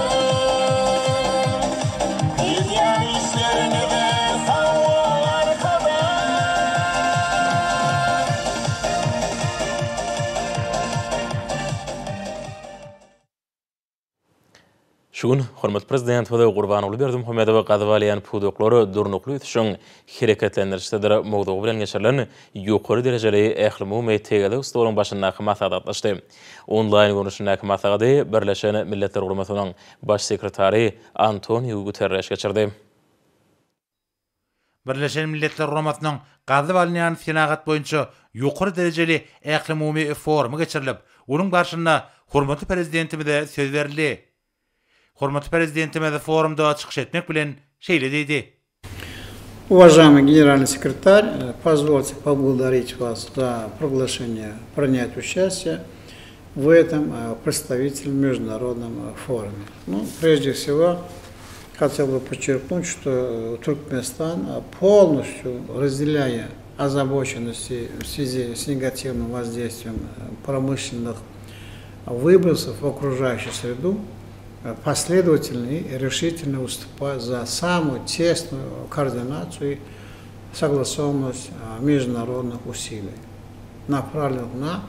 Edýän işleriňize sag bol Arkadag! Şu gün hormatly Prezidentimiz Gurbanguly Berdimuhamedow gazyp alýan pudaklar durnukly ösüşiň hereketlendirijisidir mowzugy bilen geçirilen ýokary derejeli ählumumy tegelek stoluň başyndaky maslahata gatnaşdy. Onlaýn görnüşindäki maslahady Birleşen Milletler Guramasynyň Baş sekretary Antoniu Guterreş geçirdi. Birleşen Milletler Guramasynyň gazylyp alynýan senagat boýunça ýokary derejeli ählumumy forumy geçirilip, onuň barşynda hormatly Prezidentimize söz berildi. Hormatly Prezidentimiz forumda çykyş etmek bilen şeýle diýdi. Уважаемый генеральный секретарь, позвольте поблагодарить вас за приглашение принять участие в этом представительном международном форуме. Ну, прежде всего, хотел бы подчеркнуть, что Туркменистан полностью разделяя озабоченности в связи с негативным воздействием промышленных выбросов в окружающую среду, последовательно и решительно выступает за самую тесную координацию и согласованность международных усилий, направленных на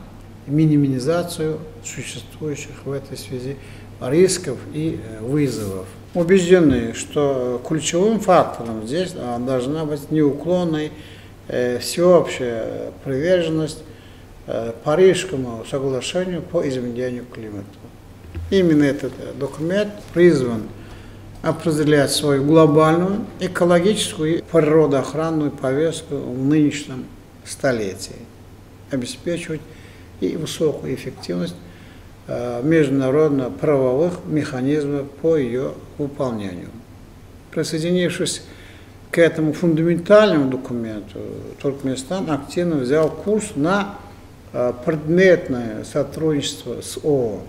минимизацию существующих в этой связи рисков и вызовов. Убеждены, что ключевым фактором здесь должна быть неуклонная всеобщая приверженность Парижскому соглашению по изменению климата. Именно этот документ призван определять свою глобальную экологическую и природоохранную повестку в нынешнем столетии, обеспечивать и высокую эффективность международно-правовых механизмов по ее выполнению. Присоединившись к этому фундаментальному документу, Туркменистан активно взял курс на предметное сотрудничество с ООН,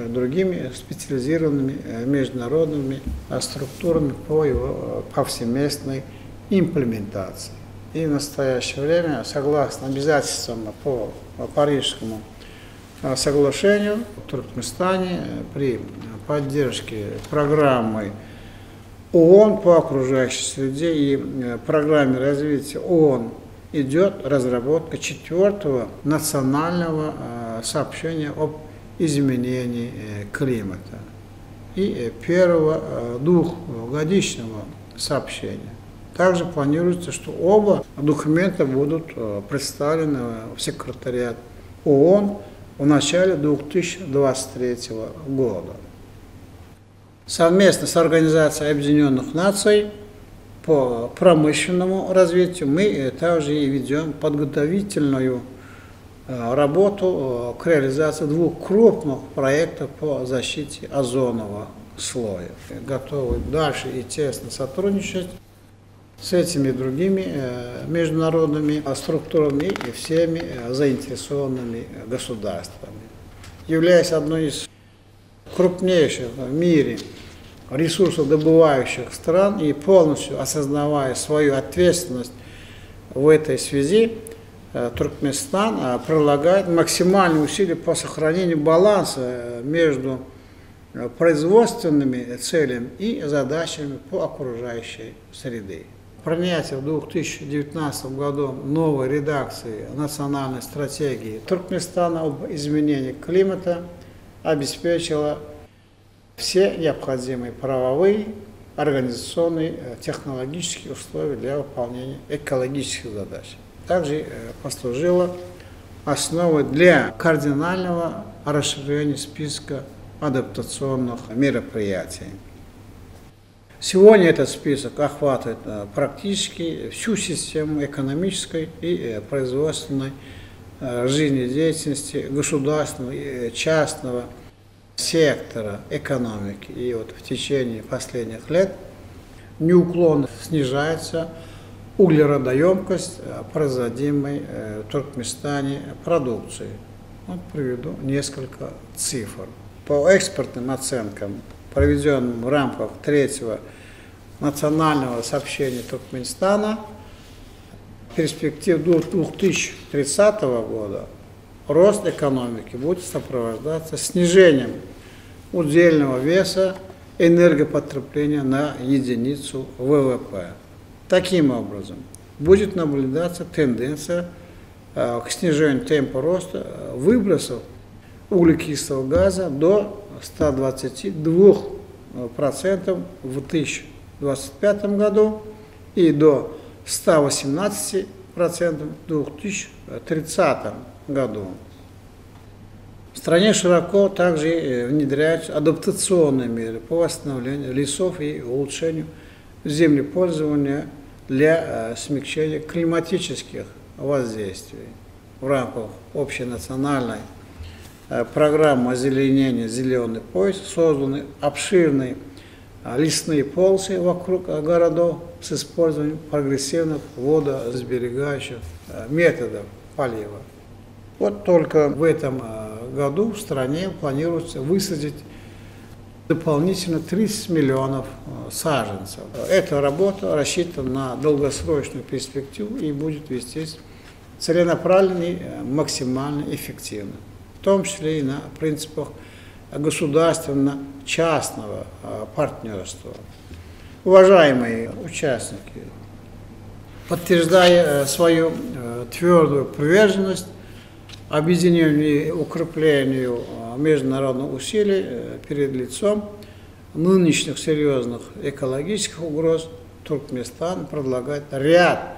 другими специализированными международными структурами по его повсеместной имплементации. И в настоящее время, согласно обязательствам по Парижскому соглашению, в Туркменистане при поддержке программы ООН по окружающей среде и программе развития ООН идет разработка 4-го национального сообщения об изменении климата и первого двухгодичного сообщения. Также планируется, что оба документа будут представлены в секретариат ООН в начале 2023 года. Совместно с Организацией Объединенных Наций по промышленному развитию мы также и ведем подготовительную работу к реализации двух крупных проектов по защите озонового слоя. Готовы дальше и тесно сотрудничать с этими другими международными структурами и всеми заинтересованными государствами. Являясь одной из крупнейших в мире ресурсодобывающих стран и полностью осознавая свою ответственность в этой связи, Туркменистан прилагает максимальные усилия по сохранению баланса между производственными целями и задачами по окружающей среде. Принятие в 2019 году новой редакции национальной стратегии Туркменистана об изменении климата обеспечило все необходимые правовые, организационные, технологические условия для выполнения экологических задач. Также послужило основой для кардинального расширения списка адаптационных мероприятий. Сегодня этот список охватывает практически всю систему экономической и производственной жизнедеятельности государственного и частного сектора экономики. И в течение последних лет неуклонно снижается углеродоемкость производимой в Туркменистане продукции. Приведу несколько цифр. По экспертным оценкам, проведенным в рамках третьего национального сообщения Туркменистана, в перспективе до 2030 года рост экономики будет сопровождаться снижением удельного веса энергопотребления на единицу ВВП. Таким образом, будет наблюдаться тенденция к снижению темпа роста выбросов углекислого газа до 122% в 2025 году и до 118% в 2030 году. В стране широко также внедряются адаптационные меры по восстановлению лесов и улучшению землепользования для смягчения климатических воздействий. В рамках общенациональной программы озеленения «Зеленый пояс» созданы обширные лесные полосы вокруг городов с использованием прогрессивных водосберегающих методов полива. Только в этом году в стране планируется высадить дополнительно 30 миллионов саженцев. Эта работа рассчитана на долгосрочную перспективу и будет вестись целенаправленно и максимально эффективно, в том числе и на принципах государственно-частного партнерства. Уважаемые участники, подтверждая свою твердую приверженность объединению и укреплению международных усилий перед лицом нынешних серьезных экологических угроз, Туркменистан предлагает ряд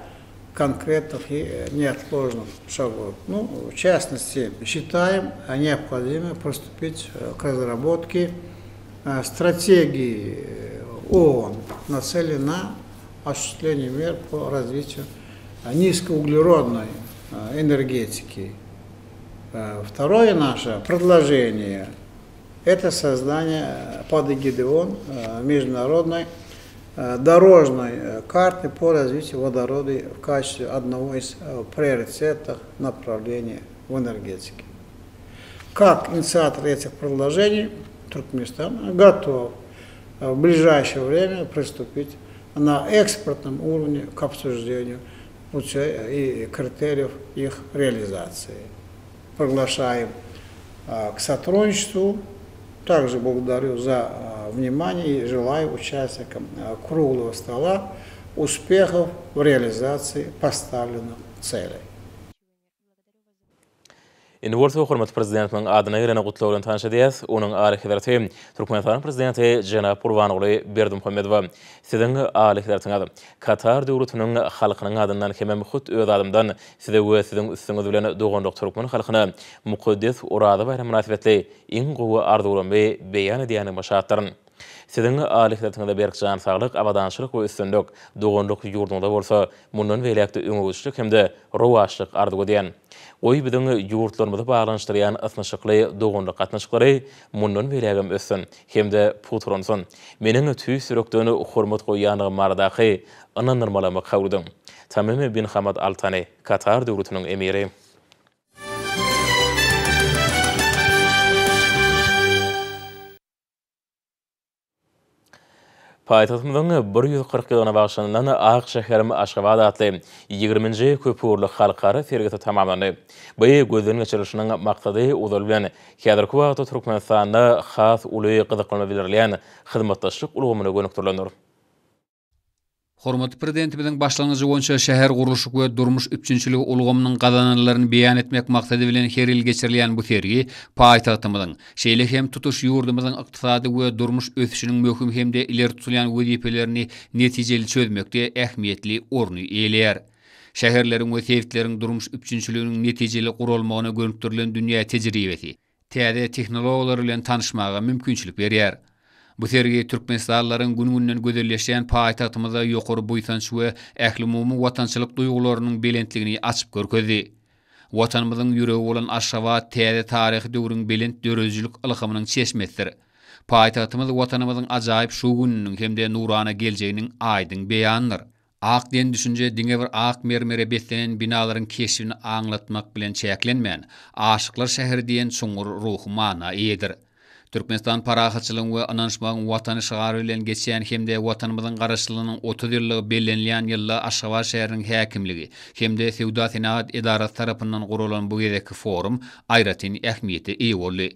конкретных и неотложных шагов. В частности, считаем необходимо приступить к разработке стратегии ООН, нацеленной на осуществление мер по развитию низкоуглеродной энергетики. Второе наше предложение – это создание под эгидой ООН международной дорожной карты по развитию водорода в качестве одного из приоритетных направлений в энергетике. Как инициатор этих предложений Туркменистан готов в ближайшее время приступить на экспортном уровне к обсуждению путей и критериев их реализации. Приглашаем к сотрудничеству. Также благодарю за внимание и желаю участникам круглого стола успехов в реализации поставленных целей. Indi bolsa hormatly Prezidentimiziň adyna gelen gutlag bilen tanyş edýäris. Onuň Alyhezreti Türkmenistanyň Prezidenti jenap Gurbanguly Berdimuhamedowa Siziň Alyhezretiňiz, Katar Döwletiniň halkynyň adyndan hemem hut öz adymdan Size we Siziň üstüňiz bilen doganlyk türkmen halkyna mukaddes Oraza baýramy mynasybetli iň gowy arzuwlarymy beýan edýändigime şatdyryn. Siziň Alyhezretiňize berk jan saglyk, abadançylyk we üstünlik, doganlyk ýurduňyza bolsa mundan beýläk-de öňegidişlik hem-de rowaçlyk arzuw edýän. Goý, biziň ýurtlarymyzy baglanyşdyrýan ysnyşykly doganlyk gatnaşyklary mundan beýlägem össün hem-de pugtalansyn. Meniň tüýs ýürekden hormat goýýandygym baradaky ynandyrmalarymy kabul ediň. Tamim bin Hamad Al Tani, Katar Döwletiniň Emiri. Paýtagtymyzyň 140 ýyllygyna bagyşlanylan Ak şäherim Aşgabat atly ýigriminji köpugurly halkara sergisi tamamlandy. Bu gözden geçirilişiniň maksady ozaly bilen, häzirki wagtda Türkmenistanda has uly gyzyklanma bildirilýän hyzmatdaşlyk ulgamyna gönükdirilendir. Hormatly Prezidentimiziň başlangyjy boýunça şähergurluşyk we durmuş üpjünçiligi ulgamynyň gazananlaryny beýan etmek maksady bilen her ýyl geçirilýän bu sergi paýtagtymyzyň, şeýle hem tutuş ýurdumyzyň ykdysady we durmuş ösüşiniň möhüm hem-de ileri tutulýan wezipelerini netijeli çözmekde ähmiýetli orny eýeleýär. Şäherleriň we sebitleriň durmuş üpjünçiliginiň netijeli guralmagyna gönükdirilen dünýä tejribesi, täze tehnologiýalar bilen tanyşmaga mümkinçilik berýär. Bu sergi türkmenistanlylaryň gün-günden gözelleşýän paýtagtymyza ýokary buýsanç we ählumumy watançylyk duýgularynyň belentligini açyp görkezdi. Watanymyzyň ýüregi bolan Aşgabat täze taryhy döwrüň belent döredijilik ylhamynyň çeşmesidir. Paýtagtymyz Watanymyzyň ajaýyp şu gününiň hem-de nurana geljeginiň aýdyň beýanydyr. Ak diýen düşünje diňe bir ak mermere beslenen binalaryň keşbini aňlatmak bilen çäklenmän, Aşyklar şäheri diýen çuňňur ruhy mana eýedir. Türkmenistan parahatçylygyň we ynanyşmagyň Watany şygary bilen geçýän hem-de Watanymyzyň Garaşsyzlygynyň 30 ýyllygy bellenilýän ýylda Aşgabat şäheriniň häkimligi hem-de Söwda-senagat edarasy tarapyndan guralan bu gezekki forum aýratyn ähmiýete eýe boldy.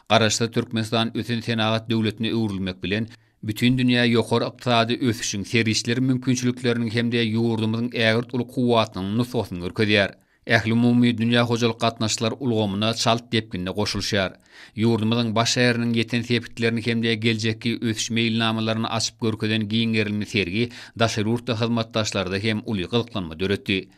Garaşsyz Türkmenistan ösen senagat döwletine öwrülmek bilen, Bütin dünýä ýokary ykdysady ösüşiň, serişdeler mümkinçilikleriniň hem-de ýurdumyzyň ägirt uly kuwwatynyň nusgasyny görkezýär. Ählumumy dünýä hojalyk gatnaşyklar ulgamyna çalt depginde goşulyşýar. Ýurdumyzyň baş şäheriniň ýeten sepgitlerini hem-de geljekki ösüş meýilnamalaryny açyp görkezen giň gerimli sergi daşary ýurtly hyzmatdaşlarda hem uly gyzyklanma döretdi.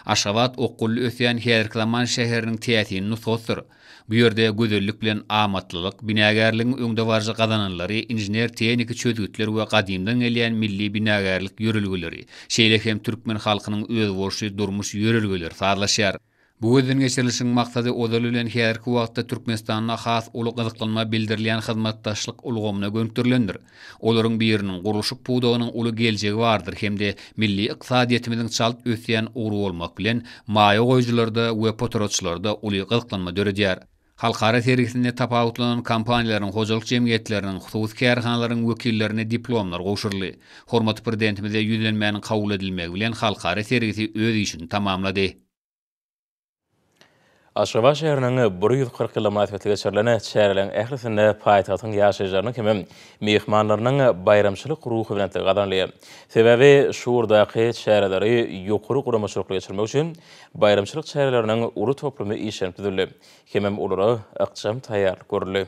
Aşgabat okgunly ösýän häzirki zaman şäheriniň täsin nusgasydyr. Bu ýerde gözellik bilen amatlylyk, binagärligiň öňdebaryjy gazananlary, inžener-tehniki çözgütler we gadymdan gelýän milli binagärlik ýörelgeleri, şeýle hem türkmen halkynyň özboluşly durmuş ýörelgeleri sazlaşýar. Bu gözden geçirilişiň maksady ozaly bilen häzirki wagtda Türkmenistanda has uly gyzyklanma bildirilýän hyzmatdaşlyk ulgamyna gönükdirilendir. Olaryň biriniň, gurluşyk pudagynyň uly geljegi bardyr hem-de milli ykdysadyýetimiziň çalt ösýän ugry bolmak bilen, maýa goýujylarda we potratçylarda uly gyzyklanma döredýär. Halkara sergisinde tapawutlanan kompaniýalaryň, hojalyk jemgyýetleriniň, hususy kärhanalaryň wekillerine diplomlar gowşuryldy. Hormatly Prezidentimize ýüzlenmäniň kabul edilmegi bilen halkara sergisi öz işini tamamlady. Aşgabat şäheriniň 140 ýyllygy mynasybetli geçirilen çäreleriň ählisinde paýtagtyň ýaşaýjylarynyň hemem myhmanlarynyň baýramçylyk ruhubelentligi gazanylýar. Sebäbi şu ugurdaky çäreleri ýokary guramaçylykly geçirmek üçin baýramçylyk çäreleriniň uly toplumy işlenip düzüldi hemem olara ykjam taýýarlyk görüldi.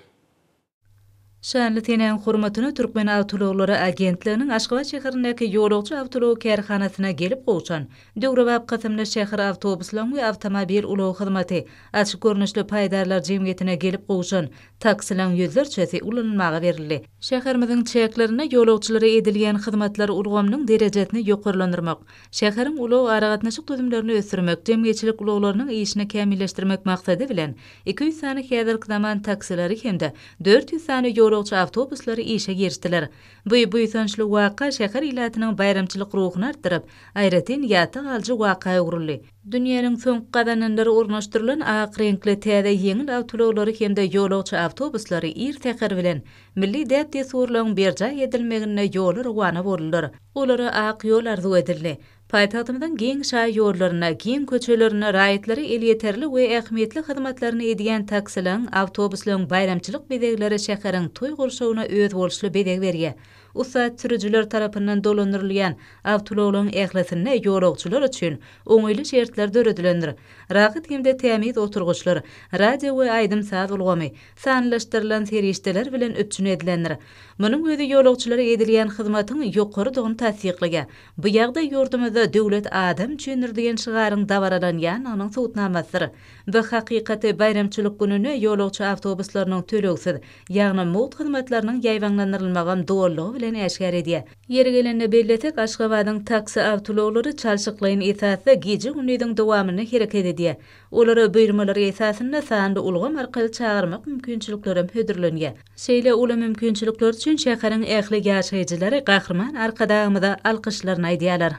Şanly senäň hormatyna Türkmenawtoulaglary agentliginiň Aşgabat şäherindäki ýolagçy awtoulagy kärhanasyna gelip gowşan döwrebap kysymly şäher awtobuslaryň we awtomobil ulag hyzmaty açyk görnüşli paýdarlar jemgyýetine gelip gowşan taksileň ýüzlerçesi ulanylmaga berildi. Şäherimiziň çäklerinde ýolagçylara edilýän hyzmatlar ulgamynyň derejesini ýokarlandyrmak, Şäheriň ulag-aragatnaşyk düzümlerini ösdürmek, jemgyýetçilik ulaglarynyň işini kämilleşdirmek maksady bilen, 200 sany häzirki zaman taksileri hem-de 400 sany ýolagçy. ýolagçy awtobuslary işe girişdiler. Bu buýsançly waka şäher ilatynyň baýramçylyk ruhuny artdyryp, aýratyn ýatda galyjy waka öwrüldi. Dünýäniň soňky gazananlary ornaşdyrylan ak reňkli täze ýeňil awtoulaglary hem-de ýolagçy awtobuslary ir säher bilen, milli däp-dessurlaryň berjaý edilmeginde ýola rowana boldular. Olara ak ýol arzuw edildi. Paýtagtymyzyň giň şaýollarynda, giň köçelerinde raýatlara elýeterli we ähmiýetli hyzmatlaryny edýän taksileň, awtobuslaryň baýramçylyk bezegleri şäheriň toý gurşawyna özboluşly bezeg berýär. Ussat sürüjiler tarapyndan dolandyrylýan awtoulaglaryň ählisinde ýolagçylar üçin oňaýly şertler döredilendir. Rahat hem-de tämiz oturgyçlar, radio we aýdym-saz ulgamy, sanlylaşdyrylan serişdeler bilen üpjün edilendir. Munuň özi ýolagçylara edilýän hyzmatyň ýokarydygyny tassyklaýar. Bu ýagdaý ýurdumyzda Döwlet adam üçindir diýen şygaryň dabaralanýandygynyň subutnamasydyr. Bu hakykaty baýramçylyk gününde ýolagçy awtobuslarynyň tölegsiz, ýagny mugt hyzmatlarynyň ýaýbaňlandyrylmagam dolulygy bilen äşgär edýär. Ýeri gelende bellesek, Aşgabadyň taksi awtoulaglary çalşyklaýyn esasda gije-gündiziň dowamynda hereket edýär. Olara buýurmalar esasynda sanly ulgam arkaly çagyrmak mümkinçiliklerem hödürlenýär. Şeýle uly mümkinçilikler üçin şäheriň ähli ýaşaýjylary Gahryman Arkadagymyza alkyşlaryny aýdýarlar.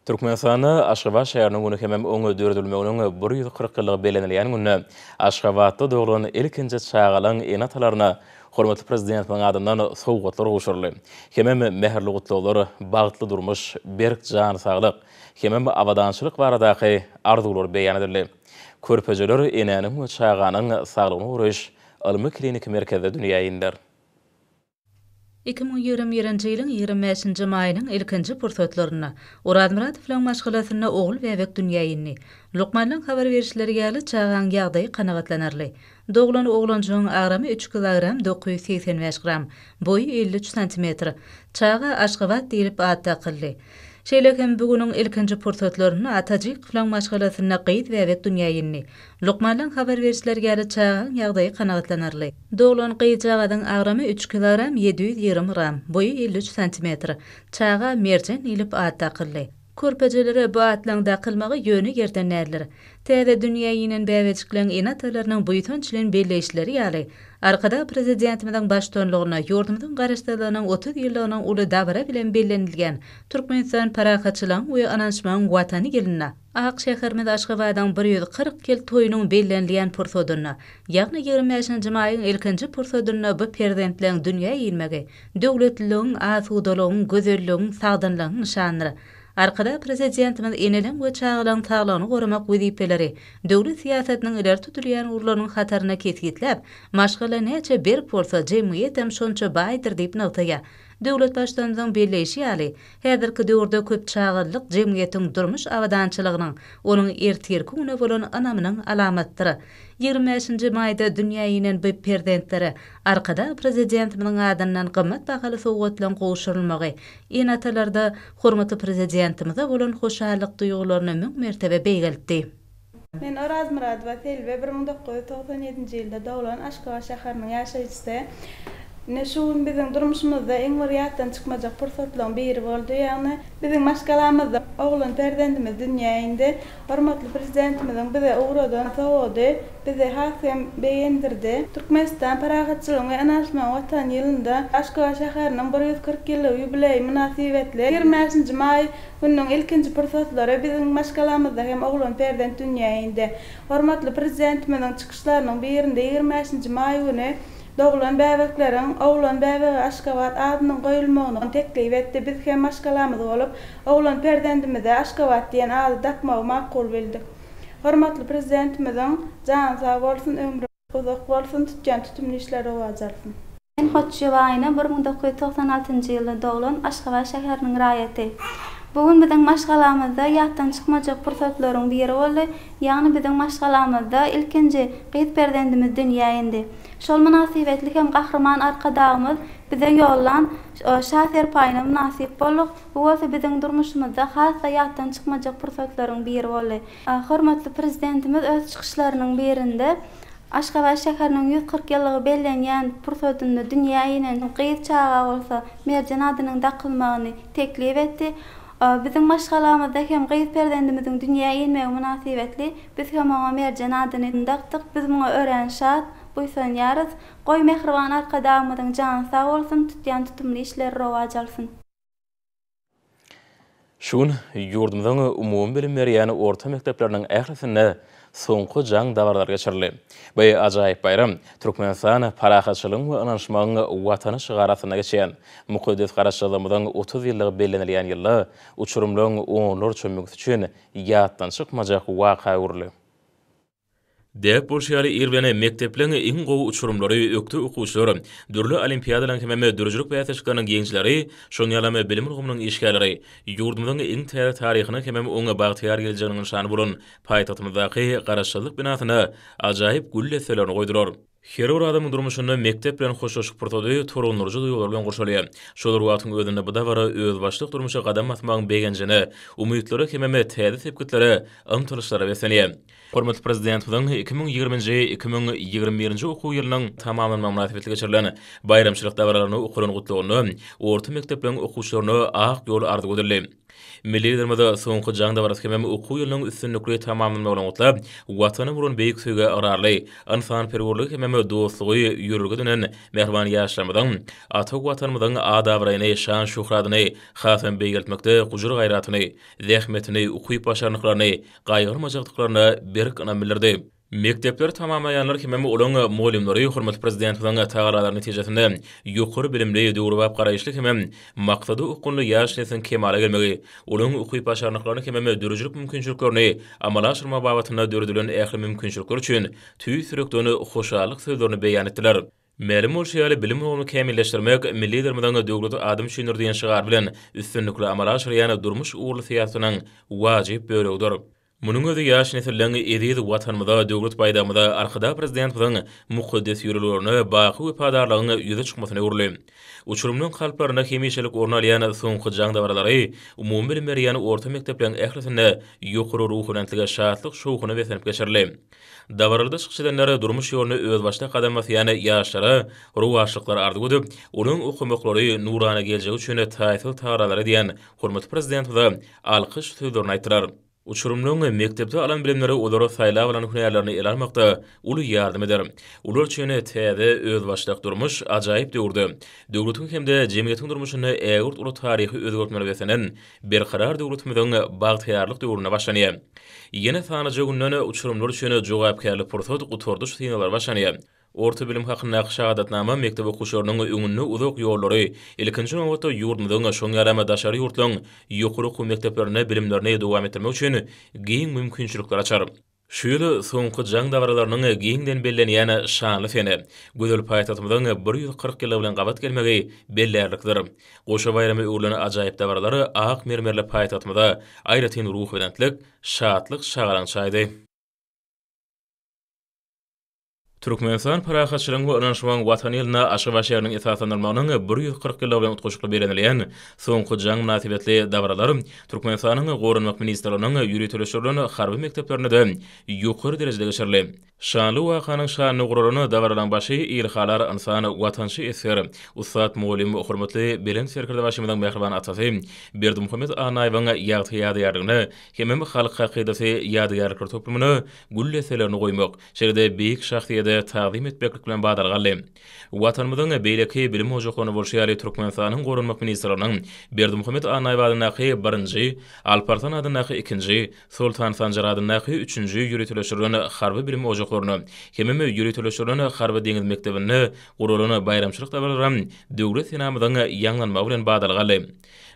Türkmenistanda Aşgabat şäheriniň güni hemem oň döredilmeginiň 140 ýyllygy bellenilýän günde Aşgabatda doglan ilkinji çagalaň ene-atalaryna hormatly Prezidentimiziň adyndan sowgatlar gowşuryldy. Hemem mähirli gutlaglar, bagtly durmuş, berk jan saglyk hemem abadançylyk baradaky arzuwlar beýan edildi. Körpejeler Enäniň we çaganyň saglygyny goraýyş ylmy-kliniki merkezde dünýä indiler. 2021-nji ýylyň 25-nji maýynyň ilkinji pursatlarynda Orazmyradowlaryň maşgalasynda ogul bäbek dünýä indi. Lukmanlaryň habar berişleri ýaly, çagaň ýagdaýy kanagatlanarly. Doglan oglanjygyň agramy üç kilogram 985 gram, boýy 53 santimetr. Çaga Aşgabat diýlip at dakyldy. Şeýle hem bu günüň ilkinji pursatlarynda Atajykowylaryň maşgalasynda gyz bäbek dünýä indi. Lukmanlaryň habar berişleri ýaly, çagaň ýagdaýy kanagatlanarly. Doglan gyzjagazyň agramy üç kilogram 720 gram, boýy 53 santimetr. Çaga Merjen diýlip at dakyldy. Körpejelere bu atlaryň dakylmagy ýöne ýerden däldir. Täze dünýä inen bäbejikleň ene-atalarynyň buýsanç bilen belleýişleri ýaly, Arkadag Prezidentimiziň baştutanlygynda ýurdumyzyň Garaşsyzlygynyň 30 ýyllygynyň uly dabara bilen bellenilýän Türkmenistan parahatçylygyň we ynanyşmagyň Watany ýylynda Ak şäherimiz Aşgabadyň 140 ýyl toýunyň bellenilýän pursadynda, ýagny 25-nji maýyň ilkinji pursadynda bu perzentleň dünýä inmegi döwletliligiň, asudalygyň, gözelligiň, sagdynlygyň nyşanydyr. Arkadag Prezidentimiz eneleň we çagalaryň saglygyny goramak wezipeleri döwlet syýasatynyň ileri tutulýan ugurlarynyň hatarynda kesgitläp, Maşgala näçe berk bolsa, jemgyýetem şonça baýdyr diýip nygtaýar. Döwlet Baştutanymyzyň belleýşi ýaly, häzirki döwürde köp çagalylyk jemgyýetiň durmuş abadançylygynyň, onuň ertirki güne bolan ynamynyň alamatydyr. 25-nji maýda dünýä inen bu perzentlere Arkadag Prezidentimiziň adyndan gymmat bahaly sowgatlaryň gowşurylmagy ene-atalarda hormatly Prezidentimize bolan hoşallyk duýgularyny müň mertebe beýgeltdi. Men Orazmyradowa Selbi, 1997-nji ýylda doglan, Aşgabat şäheriniň ýaşaýjysy. Ine, şu gün biziň durmuşymyzda iň bir ýatdan çykmajak pursatlaryň biri boldy. Ýagny, biziň maşgalamyzda oglan perzendimiz dünýä indi. Hormatly Prezidentimiziň bize ugradan sowgady bizi has hem begendirdi. Türkmenistan parahatçylygyň we ynanyşmagyň Watany ýylynda Aşgabat şäheriniň 140 ýyllyk ýubileýi mynasybetli 25-nji maý Günüň ilkinji pursatlary biziň maşgalamyzda hem oglan perzent dünýä indi. Hormatly Prezidentimiziň çykyşlarynyň birinde 25-nji maý güni doglan bäbekleriň oglan bäbege Aşgabat adynyň goýulmagyny teklip etdi. Biz hem maşgalamyz bolup, oglan perzendimize Aşgabat diýen ady dakmagy makul bildik. Hormatly Prezidentimiziň jany sag bolsun, ömri uzak bolsun, tutýan tutumly işleri rowaç alsyn. Men Hotjyýewa Aýna 1996-njy ýylda doglan Aşgabat şäheriniň raýaty. Bu gün biziň maşgalamyzda ýatdan çykmajak pursatlaryň biri boldy, ýagny biziň maşgalamyzda ilkinji gyz perzendimiz dünýä indi. Şol mynasybetli hem Gahryman Arkadagymyz bize ýollan Şa serpaýyna mynasyp bolduk. Bu bolsa biziň durmuşymyzda has-da ýatdan çykmajak pursatlaryň biri boldy. Hormatly Prezidentimiz öz çykyşlarynyň birinde Aşgabat şäheriniň 140 ýyllygy bellenýän pursadynda dünýä inen gyz çaga bolsa Merjen adynyň dakylmagyny teklip etdi. Biziň maşgalamyzda hem gyz perzendimiziň dünýä inmegi mynasybetli biz hem oňa Merjen adyny dakdyk. Biz muňa örän şat. buýsanýarys. Goý, mähriban Arkadagymyzyň jany sag bolsun, tutýan tutumly işleri rowaç alsyn! Şu gün ýurdumyzyň umumybilim berýän orta mekdepleriniň ählisinde Soňky jaň dabaralary geçirildi. Bu ajaýyp baýram Türkmenistan parahatçylygyň we ynanyşmagyň Watany şygary astynda geçýän mukaddes Garaşsyzlygymyzyň 30 ýyllygy bellenilýän ýylda uçurymlaryň onlarça müňüsi üçin ýatdan çykmajak waka öwrüldi. Däp bolşy ýaly, ir bilen mekdepliň iň gowy uçurymlary, ökde okuwçylar, dürli olimpiadalaryň hemem döredijilik bäsleşikleriniň ýeňijileri, şonuň ýalam bilim ulgamynyň işgärleri ýurdumyzyň iň täze taryhynyň hemem oň bagtyýar geljeginiň nyşany bolan paýtagtymyzdaky Garaşsyzlyk binasyna ajaýyp gül desselerini goýdular. Her bir adamyň durmuşynda mekdep bilen hoşlaşyk pursady tolgundyryjy duýgular bilen gurşalýar. Şol bir wagtyň özünde bu dabara özbaşdak durmuşa gadam basmagyň begenjine, umytlara hemem täze sepgitlere ymtylyşlara beslenýär. Hormatly Prezidentimiziň 2020-nji, 2021-nji okuw ýylynyň tamamlanmagy mynasybetli geçirilen baýramçylyk dabaralarynda okalan gutlagynda orta mekdepleriň okuwçylaryna ak ýol arzuw edildi. Milli Liderimiz soňky jaň dabarasy hemem okuw ýylynyň üstünlikli tamamlanmagyny gutlap, Watana bolan beýik söýgä ygrarly, ynsanperwerligi hemem dostlugy ýörelge edinen mähriban ýaşlarymyzyň ata Watanymyzyň at-abraýyny, şan-şöhratyny hasam beýgeltmekde gujur-gaýratyny, zähmetini, ukyp-başarnyklaryny gaýgyrmajakdyklaryna berk ynam bildirdi. Mekdepleri tamamlaýanlar hemem olaň mugallymlary hormatly Prezidentimiziň tagallalary netijesinde ýokary bilimli, döwrebap garaýyşly hemem maksada okgunly ýaş nesliň kemala gelmegi, olaň ukyp-başarnyklaryny hemem döredijilik mümkinçiliklerini amala aşyrmagy babatynda döredilen ähli mümkinçilikler üçin tüýs ýürekden hoşallyk sözlerini beýan etdiler. Mälim bolşy ýaly, bilim ulgamyny kämilleşdirmek milli Liderimiziň Döwlet adam üçindir diýen şygary bilen üstünlikli amala aşyrýan durmuş ugurly syýasatynyň wajyp bölegidir. Munuň özi ýaş nesilleň eziz Watanymyza, Döwlet baýdagymyza, Arkadag Prezidentimiziň mukaddes ýörelgelerine baky wepadarlygyň ýüze çykmasyna öwrüldi. Uçurymlaryň kalplarynda hemişelik orun alýan soňky jaň dabaralary umumybilim berýän orta mekdepleriň ählisinde ýokary ruhubelentlige, şatlyk-şowhuna beslenip geçirildi. Dabaralarda çykyş edenler durmuş ýoluna özbaşdak gadam basýan ýaşlara rowaçlyklar arzuw edip, olaryň okamaklary, nurana geljegi üçin taýsyz tagallalar edýän hormatly Prezidentimize alkyş sözlerini aýtdylar. Uçurymlaryň mekdepde alan bilimleri olara saýlap alan hünärlerini ele almakda uly ýardam eder. Olar üçin täze, özbaşdak durmuş ajaýyp döwürde, döwletiň hem-de jemgyýetiň durmuşynda ägirt uly taryhy özgertmelere beslenen Berkarar döwletimiziň bagtyýarlyk döwründe başlanýar. Ýene sanlyja günden uçurymlar üçin jogapkärli pursat gutardyş synaglary başlanýar. Orta bilim hakyndaky şahadatnama mekdep okuwçylarynyň öňünde uzak ýollary, ilkinji nobatda ýurdumyzyň, şoň ýalam daşary ýurtlaryň ýokary okuw mekdeplerinde bilimlerini dowam etdirmek üçin giň mümkinçilikler açar. Şu ýyl soňky jaň dabaralarynyň giňden bellenýän şanly sene, gözel paýtagtymyzyň 140 ýyllygy bilen gabat gelmegi bellärlikdir. Goşa baýrama öwrülen ajaýyp dabaralar ak mermerli paýtagtymyza aýratyn ruhubelentlik, şatlyk-şagalaň çaýdy. Türkmenistan parahatçylygyň we ynanyşmagyň Watany ýylynda Aşgabat şäheriniň esaslandyrylmagynyň 140 ýyllygy bilen utgaşykly bellenilýän Soňky jaň mynasybetli dabaralar Türkmenistanyň Goranmak ministrliginiň ýöriteleşdirilen harby mekdeplerinde-de ýokary derejede geçirildi. Şanly wakanyň şanyna guralan dabaralaryň başy ilhalar ynsan, watançy esger, ussat mugallym, hormatly Belent Serkerdebaşymyzyň mähriban atasy Berdimuhamet Annaýewiň ýagty ýadygärligine hemem Halk hakydasy ýadygärlikler toplumyna gül desselerini goýmak, Şeýle-de beýik şahsyýete tagzym etmeklik bilen badalga aldy. Watanymyzyň beýleki bilim ojaklarynda bolşy ýaly Türkmenistanyň Goranmak ministrliginiň Berdimuhamet Annaýew adyndaky birinji, Alparslan adyndaky ikinji, Soltan Sanjar adyndaky üçünji ýöriteleşdirilen harby bilim ojaklarynda hemem ýöriteleşdirilen harby-deňiz mekdebinde guralan baýramçylyk dabaralaram Döwlet senamyzyň ýaňlanmagy bilen badalga aldy.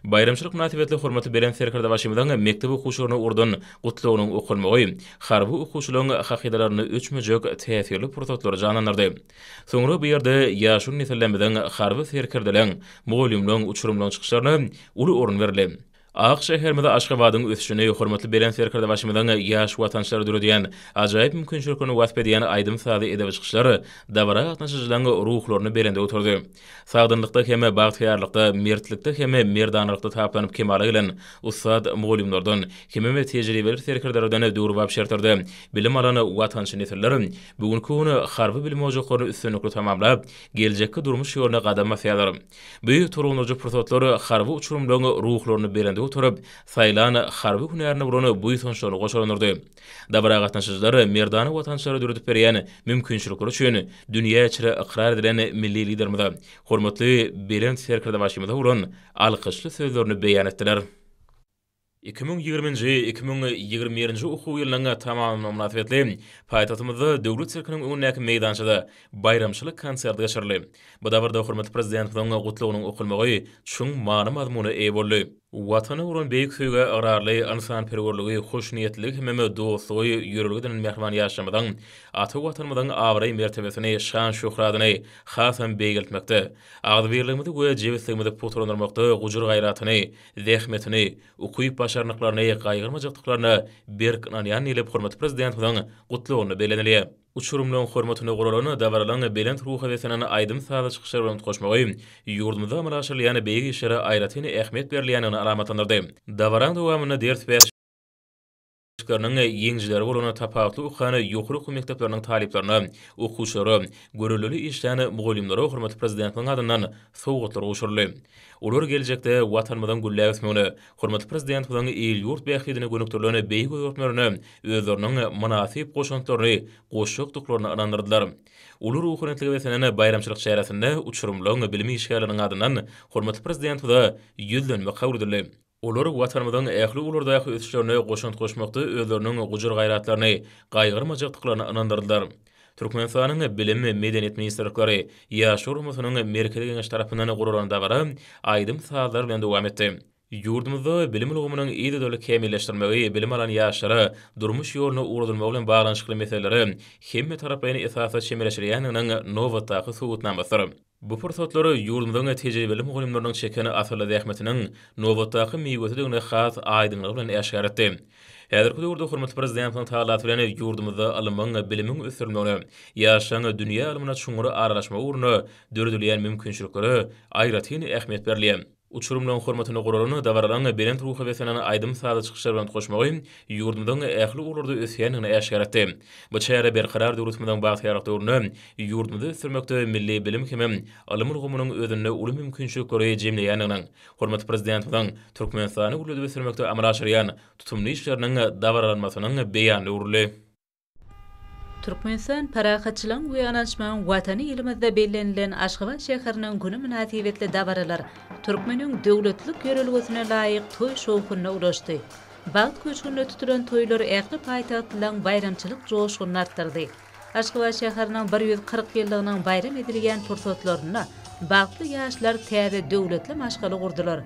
Baýramçylyk mynasybetli hormatly Belent Serkerdebaşymyzyň mekdep okuwçylaryna ugurdan Gutlagynyň okalmagy harby okuwçylaryň hakydalarynda öçmejek täsirli pursatlary janlandyrdy. Soňra bu ýerde ýaşuly nesillerimiziň, harby serkerdeleň, mugallymlaryň, uçurymlaryň çykyşlaryna uly orun berildi. Ak şäherimiz Aşgabadyň ösüşini, hormatly Belent Serkerdebaşymyzyň ýaş watançylara döredýän ajaýyp mümkinçiliklerini wasp edýän aýdym-sazly edebi çykyşlar dabara gatnaşyjylaryň ruhlaryny belende göterdi. Sagdynlykda hem bagtyýarlykda, mertlikde hem merdanalykda taplanyp kemala gelen ussat mugallymlardan hemem tejribeli serkerdelerden döwrebap şertlerde bilim alan watançy nesiller bu günki gün harby bilim ojaklaryny üstünlikli tamamlap, geljekki durmuş ýoluna gadam basýarlar. Bu tolgundyryjy pursatlar harby uçurymlaryň ruhlaryny belende. tokaýda oturyp, saýlan harby hünärine bolan buýsançlaryny goşalandyrdy. Dabara gatnaşyjylar merdana watançylara döredip berýän mümkinçilikleri üçin dünýä içre ykrar edilen milli Liderimize, hormatly Belent Serkerdebaşymyza bolan alkyşly sözlerini beýan etdiler. 2020-nji, 2021-nji okuw ýylynyň tamamlanmagy mynasybetli paýtagtymyzda Döwlet sirkiniň öňündäki meýdançada baýramçylyk konserti geçirildi. Bu dabarada hormatly Prezidentimiziň Gutlagynyň okalmagy çuň many-mazmuna eýe boldy. Watana bolan beýik söýgä ygrarly, ynsanperwerligi, hoşniýetliligi hemem dostlugy ýörelge edinen mähriban ýaşlarymyzyň ata Watanymyzyň abraý-mertebesini, şan-şöhratyny hasam beýgeltmekde, agzybirligimizi we jebisligimizi pugtalandyrmakda gujur-gaýratyny, zähmetini, ukyp-başarnyklaryny gaýgyrmajakdyklaryna berk ynanýan diýlip, hormatly Prezidentimiziň Gutlagynda bellenilýär. Uçurymlaryň hormatyna guralan dabaralaryň belent ruha beslenen aýdym-sazly çykyşlar bilen utgaşmagy ýurdumyzda amala aşyrylýan beýik işlere aýratyn ähmiýet berilýändigini alamatlandyrdy. Dabaraň dowamynda ders bäsleşikleriniň ýeňijileri bolan tapawutly okan ýokary okuw mekdepleriniň talyplaryna, okuwçylara, görellili işlän mugallymlara hormatly Prezidentimiziň adyndan sowgatlar gowşuryldy. Olar geljekde Watanymyzyň gülläp ösmegine, hormatly Prezidentimiziň il-ýurt bähbidine gönükdirilen beýik özgertmelerine özleriniň mynasyp goşantlaryny goşjakdyklaryna ynandyrdylar. Uly ruhubelentlige beslenen baýramçylyk çäresinde uçurymlaryň, bilim işgärleriniň adyndan hormatly Prezidentimize ýüzlenme kabul edildi. Olar Watanymyzyň ähli ugurlardaky ösüşlerine goşant goşmakda özleriniň gujur-gaýratlaryny gaýgyrmajakdyklaryna ynandyrdylar. Türkmenistanyň Bilim, Medeniýet ministrlikleri, Ýaşlar guramasynyň Merkezi Geňeşi tarapyndan guralan dabara aýdym-sazlar bilen dowam etdi. Ýurdumyzda bilim ulgamynyň yzygiderli kämilleşdirilmegi, bilim alan ýaşlara durmuş ýoluna ugradylmagy bilen baglanyşykly meselelere hemmetaraplaýyn esasda çemeleşilýändiginiň nobatdaky subutnamasydyr. Bu pursatlar ýurdumyzyň tejribeli mugallymlarynyň çeken asylly zähmetiniň nobatdaky miwesidigini has aýdyňlygy bilen äşgär etdi. Häzirki döwürde hormatly Prezidentimiziň tagallasy bilen ýurdumyzda ylmyň, bilimiň ösdürilmegine, ýaşlaryň dünýä ylmyna çuňňur aralaşmagy ugrunda döredilýän mümkinçiliklere aýratyn ähmiýet berilýär. Uçurymlaryň hormatyna guralan dabaralaryň belent ruha beslenen aýdym-sazly çykyşlar bilen utgaşmagy ýurdumyzyň ähli ugurlarda ösýändigini äşgär etdi. Bu çäre Berkarar döwletimiziň bagtyýarlyk döwründe ýurdumyzy ösdürmekde milli bilim hem ylym ulgamynyň özünde uly mümkinçilikleri jemleýändiginiň, hormatly Prezidentimiziň Türkmenistany gülledip ösdürmekde amala aşyrýan tutumly işleriniň dabaralanmasynyň beýanyna öwrüldi. Türkmenistan parahatçylygyň we ynanyşmagyň Watany ýylymyzda bellenilen Aşgabat şäheriniň güni mynasybetli dabaralar türkmeniň döwletlilik ýörelgesine laýyk toý şowhunyna ulaşdy. Bagt köşgünde tutulan toýlar ähli paýtagtlylaryň baýramçylyk joşgunyny artdyrdy. Aşgabat şäheriniň 140 ýyllygynyň baýram edilýän pursatlarynda bagtly ýaşlar täze döwletli maşgala gurdular.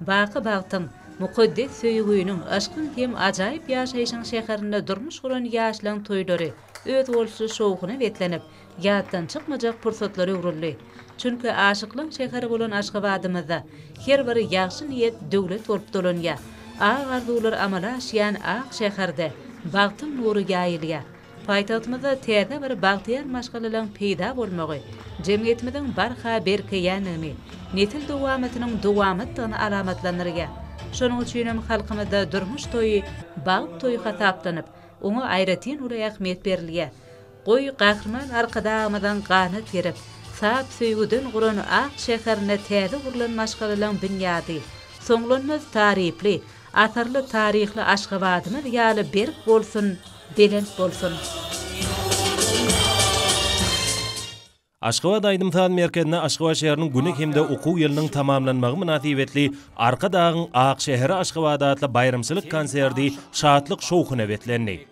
Baky bagtyň, mukaddes söýgüniň, yşkyň hem ajaýyp ýaşaýşyň şäherinde durmuş guran ýaşlaň toýlary özboluşly şowhuna beslenip, ýatdan çykmajak pursatlara öwrüldi. Çünki aşyklaň şäheri bolan Aşgabadymyzda her bir ýagşy niýet döwlet bolup dolanýar. Ak arzuwlar amala aşýan ak şäherde bagtyň nury ýaýylýar. Paýtagtymyzda täze bir bagtyýar maşgalalaryň peýda bolmagy jemgyýetimiziň barha berkeýändigini, nesil dowamatynyň dowamatdygyny alamatlandyrýar. Şonuň üçin hem halkymyzda durmuş toýy bagt toýy hasaplanyp, oňa aýratyn uly ähmiýet berilýär. Goý, Gahryman Arkadagymyzyň ganat gerip, sap söýgüden guran ak şäherinde täze gurlan maşgalalaryň binýady soňlanmaz taryply, Asyrly taryhly Aşgabadymyz ýaly berk bolsun, belent bolsun! Aşgabat aýdym-saz merkezinde Aşgabat şäheriniň güni hem-de okuw ýylynyň tamamlanmagy mynasybetli Arkadagyň ak şäheri Aşgabat atly baýramçylyk konserti şatlyk-şowhuna beslendi.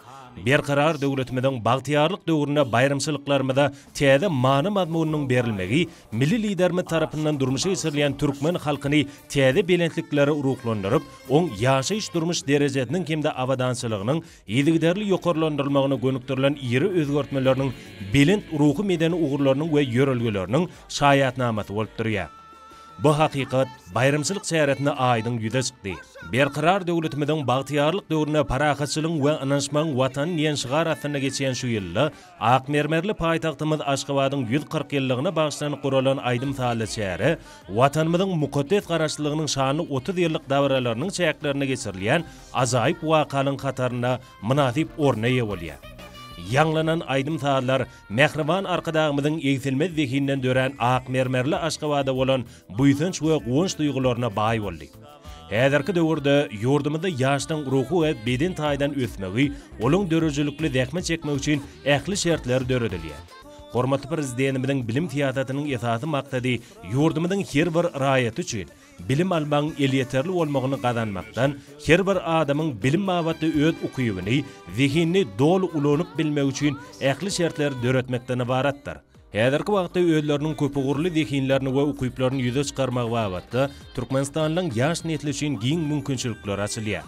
Berkarar döwletimiziň bagtyýarlyk döwründe baýramçylyklarymyza täze many-mazmunynyň berilmegi Milli Liderimiz tarapyndan durmuşa geçirilýän türkmen halkyny täze belentliklere ruhlandyryp, oň ýaşaýyş-durmuş derejesiniň hem-de abadançylygynyň yzygiderli ýokarlandyrylmagyna gönükdirilen iri özgertmeleriniň belent ruhy-medeni ugurlarynyň we ýörelgeleriniň şaýatnamasy bolup durýar. Bu hakykat baýramçylyk çäresinde aýdyň ýüze çykdy. Berkarar döwletimiziň bagtyýarlyk döwründe parahatçylygyň we ynanyşmagyň Watany diýen şygar astynda geçýän şu ýylda Ak mermerli paýtagtymyz Aşgabadyň 140 ýyllygyna bagyşlanyp guralan aýdym-sazly çäre Watanymyzyň mukaddes Garaşsyzlygynyň şanly 30 ýyllyk dabaralarynyň çäklerinde geçirilýän ajaýyp wakalaryň hatarynda mynasyp orna eýe bolýar. Ýaňlanan aýdym-sazlar mähriban Arkadagymyzyň egsilmez zehininden dörän ak mermerli Aşgabada bolan buýsanç we guwanç duýgularyna baý boldy. Häzirki döwürde ýurdumyzda ýaşlaryň ruhy we beden taýdan ösmegi, olaryň döredijilikli zähmet çekmegi üçin ähli şertler döredilýär. Hormatly Prezidentimiziň bilim syýasatynyň esasy maksady ýurdumyzyň her bir raýaty üçin bilim almagyň elýeterli bolmagyny gazanmakdan, her bir adamyň bilim babatda öz ukybyny, zehinini doly ulanyp bilmegi üçin ähli şertleri döretmekden ybaratdyr. Häzirki wagtda özleriniň köpugurly zehinlerini we ukyplaryny ýüze çykarmak babatda türkmenistanlylaryň ýaş nesli üçin giň mümkinçilikler açylýar.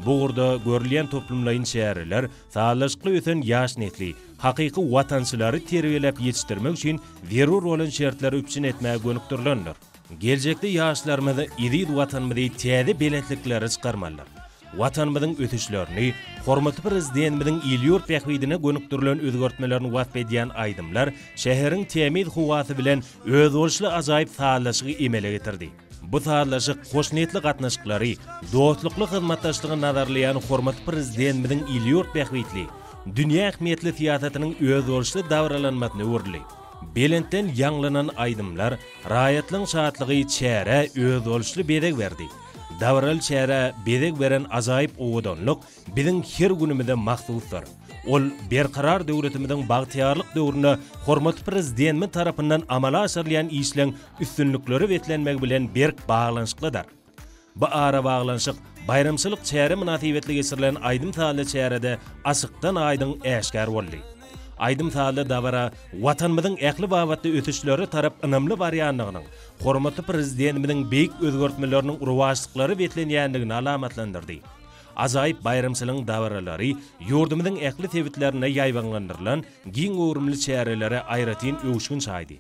Bu ugurda görülýän toplumlaýyn çäreler sazlaşykly ösen ýaş nesli, hakyky watançylary terbiýeläp ýetişdirmek üçin zerur bolan şertleri üpjün etmäge gönükdirilendir. Geljekde ýaşlarymyz eziz Watanymyzy täze belentliklere çykarmalydyr. Watanymyzyň ösüşlerini, hormatly Prezidentimiziň il-ýurt bähbidine gönükdirilen özgertmelerini wasp edýän aýdymlar şäheriň tämiz howasy bilen özboluşly ajaýyp sazlaşygy emele getirdi. Bu sazlaşyk hoşniýetli gatnaşyklary, dostlukly hyzmatdaşlygy nazarlaýan hormatly Prezidentimiziň il-ýurt bähbitli, dünýä ähmiýetli syýasatynyň özboluşly dabaralanmasyna öwrüldi. Belentden ýaňlanan aýdymlar, raýatlaryň şatlygy çärä özboluşly bezeg berdi. Dabaraly çärä bezeg beren ajaýyp owadanlyk biziň her günümize mahsusdyr. Ol Berkarar döwletimiziň bagtyýarlyk döwründe hormatly Prezidentimiz tarapyndan amala aşyrylýan işleň üstünliklere beslenmegi bilen berk baglanyşyklydyr. Bu arabaglanyşyk baýramçylyk çäre mynasybetli geçirilen aýdym-sazly çärede açykdan-aýdyň äşgär boldy. Aýdym-sazly dabara Watanymyzyň ähli babatda ösüşlere tarap ynamly barýandygynyň, hormatly Prezidentimiziň beýik özgertmeleriniň rowaçlyklara beslenýändigini alamatlandyrdy. Ajaýyp baýramçylygyň dabaralary ýurdumyzyň ähli sebitlerinde ýaýbaňlandyrylan giň göwrümli çärelere aýratyn öwüşgin çaýdy.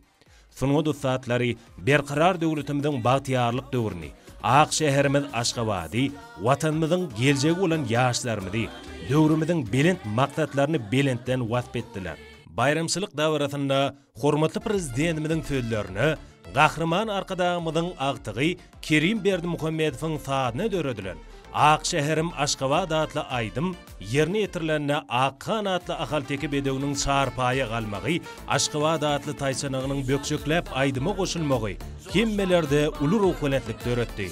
Sungat ussatlary Berkarar döwletimiziň bagtyýarlyk döwrüni, ak şäherimiz Aşgabady, Watanymyzyň geljegi bolan ýaşlarymyzy, döwrümiziň belent maksatlaryny belentden wasp etdiler. Baýramçylyk dabarasynda hormatly Prezidentimiziň sözlerine Gahryman Arkadagymyzyň agtygy Kerim Berdimuhamedowyň sazyna döredilen Ak şäherim Aşgabat atly aýdym ýerine ýetirilende Akhan atly ahalteke bedewiniň çarpaýa galmagy, Aşgabat atly taýçanagynyň bökjekläp aýdyma goşulmagy hemmelerde uly ruhubelentlik döretdi.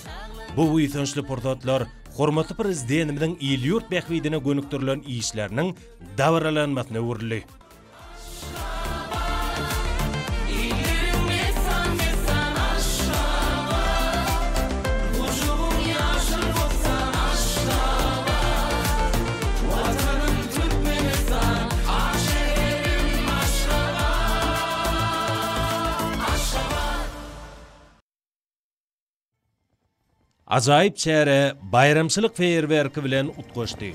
Bu buýsançly pursatlar hormatly Prezidentimiziň il-ýurt bähbidine gönükdirilen işleriniň dabaralanmasyna öwrüldi. Ajaýyp çäre baýramçylyk feýerwerki bilen utgaşdy.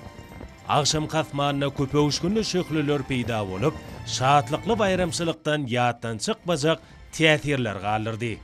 Agşamky asmanda köpöwüşginli şöhleler peýda bolup, şatlykly baýramçylykdan ýatdan çykmajak täsirler galdyrdy.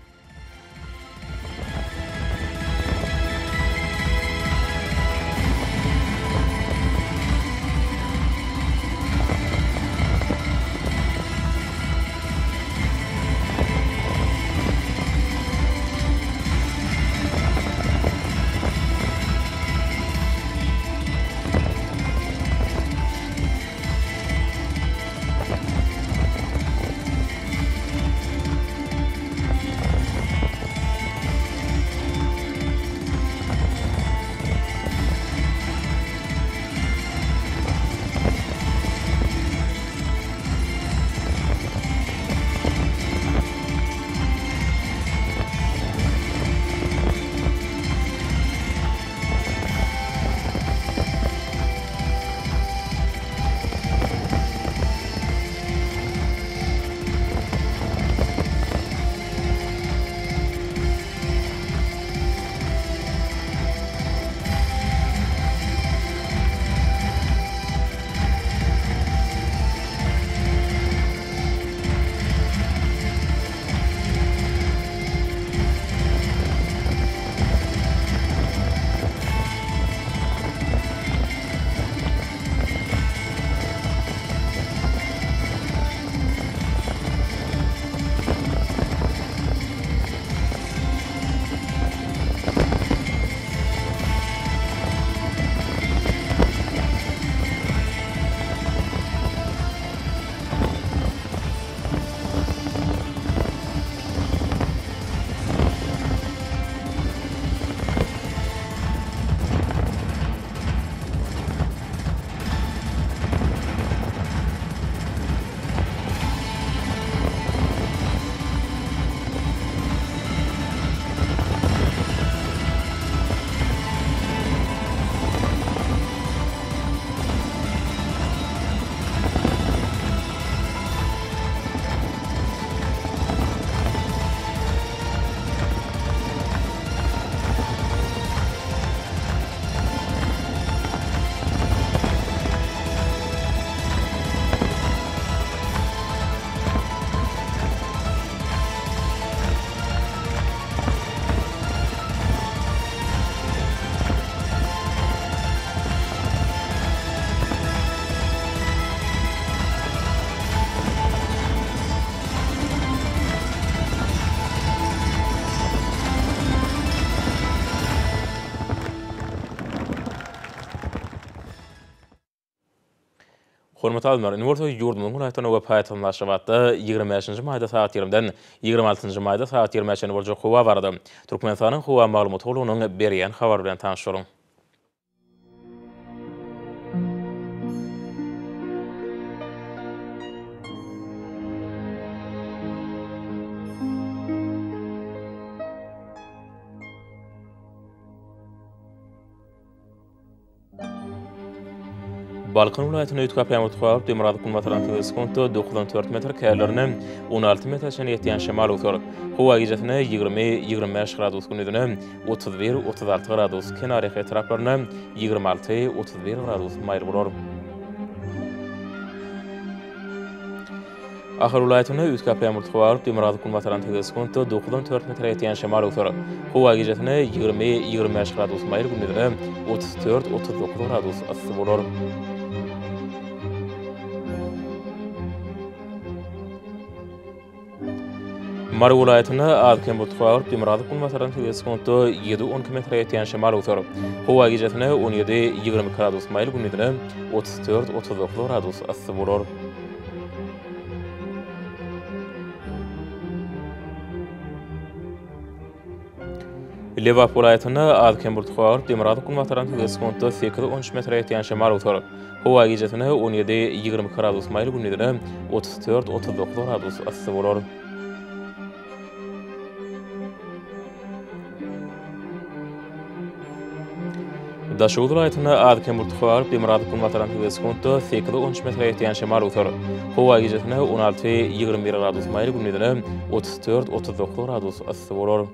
Hormatly adamlar, indi bolsa ýurdumyzyň welaýatlarynda we paýtagtymyz Aşgabatda 25-nji maýda sagat ýigrimden 26-njy maýda sagat ýigrimä çenli boljak howa barada Türkmenistanyň Howa maglumat gullugynyň berýän habary bilen tanyş boluň. Balkan welaýatynda üýtgäp ýaňy tutup, demirgazyk-günbatardan sekiz sekuntda 94 metr, käýerlerinde 16 metre çenli ýetýän şemal öwser. Howa gijesine 20, 25 gradus, gündizine 31, 36 gradus, kenarýaka etraplarynda 26, 31 gradus maýyl bolar. Ahal welaýatynda üýtgäp ýagmyr tutup, demirgazyk-günbatardan sekiz sekuntda dokuzdan dört metre ýetýän şemal öwser. Howa gijesine 20, 25 gradus maýyl, gündizine 34, 39 gradus yssy bolar. Mary welaýatynda az-kem bulut gabyryp, demirgazyk-günbatardan sekiz sekuntda ýedi, 12 metre ýetýän şemal öwser. Howa gijesine 17, 22 gradus maýyl, gündizine 34, 39 gradus yssy bolar. Lebap welaýatynda az-kem bulut garyp, demirgazyk-günbatardan sekiz sekuntda sekiz, 13 metre ýetýän şemal öwser. Howa gijesine 17, 22 gradus maýyl, gündizine 34, 39 gradus yssy bolar. Daşoguz welaýatynda az-kem bulut garyp, demirgazyk-günbatardan sekiz sekuntda sekiz, 13 metre ýetýän şemal öwser. Howa gijesine 16, 21 gradus maýyl, gündizine 34, 39 gradus yssy bolar.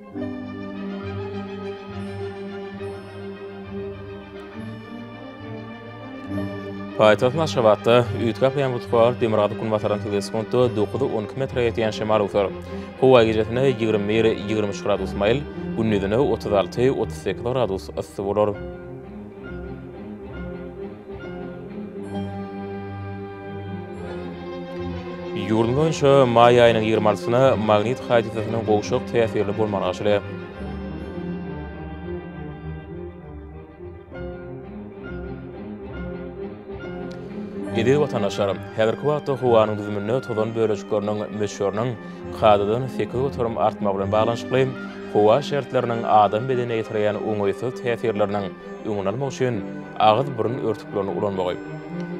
Paýtagtymyz Aşgabatda üýtgäp ýaňy tutup, demirgazyk-günbatardan sekiz sekuntda dokuz, 12 metre ýetýän şemal öwser. Howa gijesine 21, 23 gradus maýyl, gündizine 36, 38 gradus yssy bolar. Ýurdumyz boýunça maý aýynyň 26-syna magnit hadysasynyň gowşak täsirli bolmagyna garaşylýar. Eziz watandaşlar, häzirki wagtda howanyň düzüminde tozan bölejikleriniň möçberiniň kadadan 8% artmagy bilen baglanyşykly howa şertleriniň adam bedenine ýetirýän oňaýsyz täsirleriniň öňüni almak üçin agyz-burun örtüklerini ulanmagy,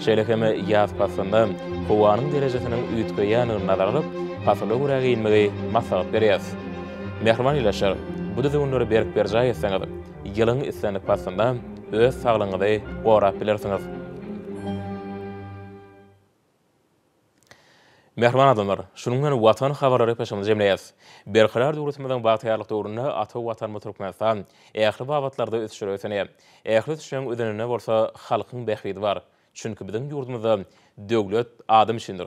şeýle hem ýaz paslynda howanyň derejesiniň üýtgeýändigini nazara alyp, pasyla görä geýinmegi maslahat berýäris. Mähriban ildeşler, bu düzgünleri berk berjaý etseňiz, ýylyň islendik paslynda öz saglygyňyzy gorap bilersiňiz. Mähriban adamlar, şunuň bilen Watan habarlary gepleşigimizi jemleýäris. Berkarar döwletimiziň bagtyýarlyk döwründe ata Watanymyz Türkmenistan ähli babatlarda ösüşlere ösenýär. Ähli ösüşleriň özeninde bolsa halkyň bähbidi bar. Çünki biziň ýurdumyzda döwlet adam üçindir.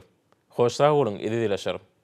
Hoş sag boluň, eziz ildeşler!